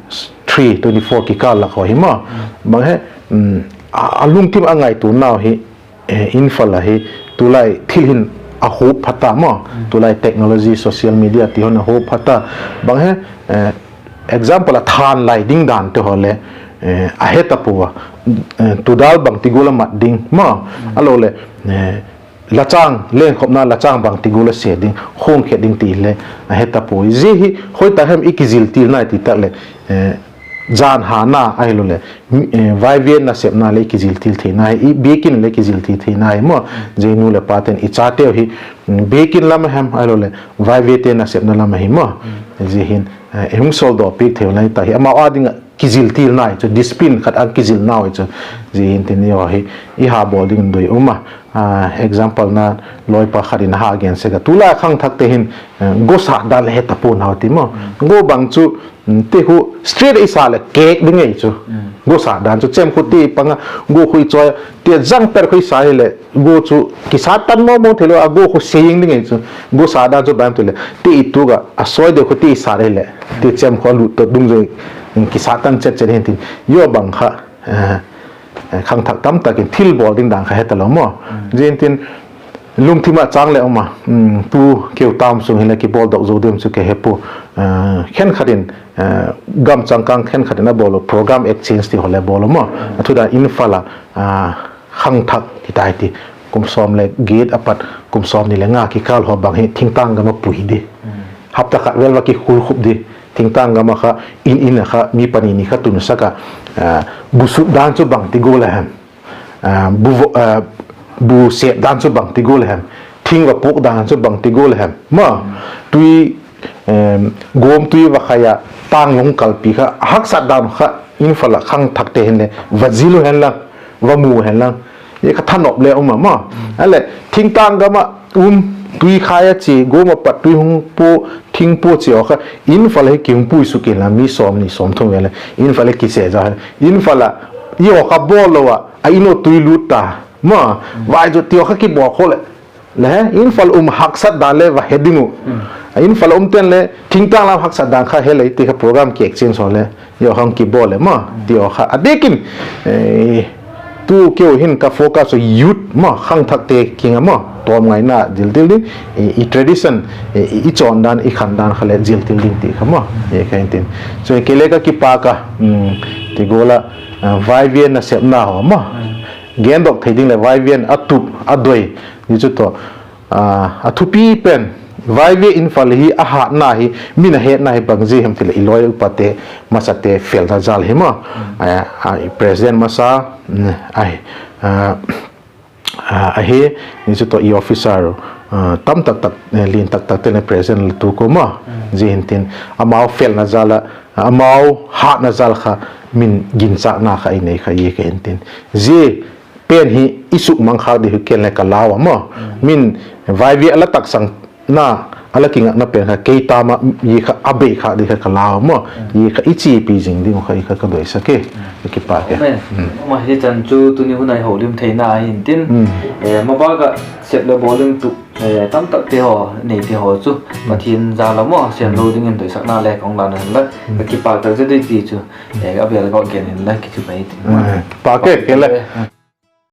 three, twenty four kikâl lak haw hi maw. Bang he, a lungthim a ngaituanau hi, Imphal a hi tulai thil hin a huap pha ta maw. Tulai technology, social media ti hon a huap pha ta. Bang he, example a than lai ding dante haw le a he ta pua a. Tudal bangti gual a mat ding maw, ahiloleh lachâng, lengkhopna lachâng bangti gual a se ding, khuangkhet ding ti le a he ta pua. Zia hi hoi tak hem i kiziltilna i ti tak leh, jan hâna ahiloleh Vaivia nasepna le i kiziltil theina hi, i biakin le kiziltil theina hi maw. Zia nu leh pate'n i chateu hi biakin lam a hem ahiloleh Vaiviate nasepna lam ahi maw. Zia hin i hung sawldawpiak thei lai ta hi, amau â ding ah kiziltilna hi chu, discipline khat a kizilnau hi chu. Zia hin tin, i ha bawl ding doi um a. Example na, lawipa khat in a ha gen sek a, tulai khangthakte hin gosat dan le he ta pua'n hau ti maw. Go bang chu, ti khu straight i sa leh kêk ding ei chu. Gosat dan chu chem khu ti pang a, go khu i chawi a, ti zang per khu i sa hileh go chu kisat tan mawng mawng theilo a, go khu seng ding ei chu. Gosat dan chu bang ti leh ti i tuk a, a sawi deu khu ti i sat hileh ti chem khu a lut ta dungzui, kisat tan chet chet hin tin. Zia bang kha khangthak tamtak in thil bawl ding dan kha he talo maw. Zia'n tin, lungthim ah châng le um a, tu keu tam sung hinle kibawldok zo diam chu ka he pua. Khenkhat in, gam changkâng khenkhat in a bawl uh program exchange ti haw le bawl u maw. A thu dan Imphal ah khangthak hi tai ti, kum sawm le giat a pat kum sawmni le nga kikâl haw bang hi thingtâng gam ah pui di, hapta khat vel va kikhul khup di, thingtâng gam ah kha, in in a kha mi pani ni kha tunsak a, bu suk dan chu bangti gual a hem, bu sep dan chu bangti gual a hem, thing va puak dan chu bangti gual a hem maw, tui, gawm tui va khai a, tâng lung kalpi kha haksat dan kha Imphal ah khangthakte hinle va zil u hen lang, va mu hen lang, i kha thanop le um a maw. A leh thingtâng gam ah um, tui khai a chia, gawm a pat tui hung pua, thing pua chia kha Imphal hi kihung pui suk inla mi sawmni sawmthum vel le Imphal hi kise za hen. Imphal ah i haw kha bawl lo ah, a in u tui lût ta maw, vai zut ti kha kibawl kho leh, le he Imphal um haksat dan le va he ding uh. Imphal ah umte'n le thingtâng lam haksat dan kha he lei ti kha program ki exchange haw le, i haw kha hung kibawl le maw ti kha a diak in, tu keu hin ka focus u youth maw, khangthakte kiang a maw, tawm ngaina zil til ding, i tradition, i chawn dan, i khan dan kha le zil til ding ti kha maw, kha intin. Chu kei le ka kipâk a, ti gual ah, vaivia nasepna haw maw, gendok thei ding leh vaivia a tup a doi, zia chu tawh, a thupi pen, vaivia Imphal hi a hatna hi, min a hetna hi bang zia hem ti leh i lawi upate, masate felna jal hi maw, president masa ahi, zia chu tawh i officer tamtak tak, lian tak takte le president la tu ku maw. Zia hintin, amau felna jal a, amau hatna jal kha, min ginchâkna kha i nei kha i ka hintin. Zia pen hi i sukmang khâk di hi ken le ka lau a maw. Min vaivia a la taksangna, a la kingakna pen kha kei tam ah i kha a bei khâk di kha ka lau a maw. I kha i chiapi zing ding uh kha i kha ka doisak e. Ka kipâk e. Ama hi chan chu tuni hun a i holim theina hintin, mabâk ah sep le bawl ding tu tamtakte haw neite haw chu Pathian jal a maw, sêmlo dingin doisakna le ka hung la na hinla, ka kipâk tak zet di ti chu a bel gawt gen inla kichibai ti. Pâk e kei le.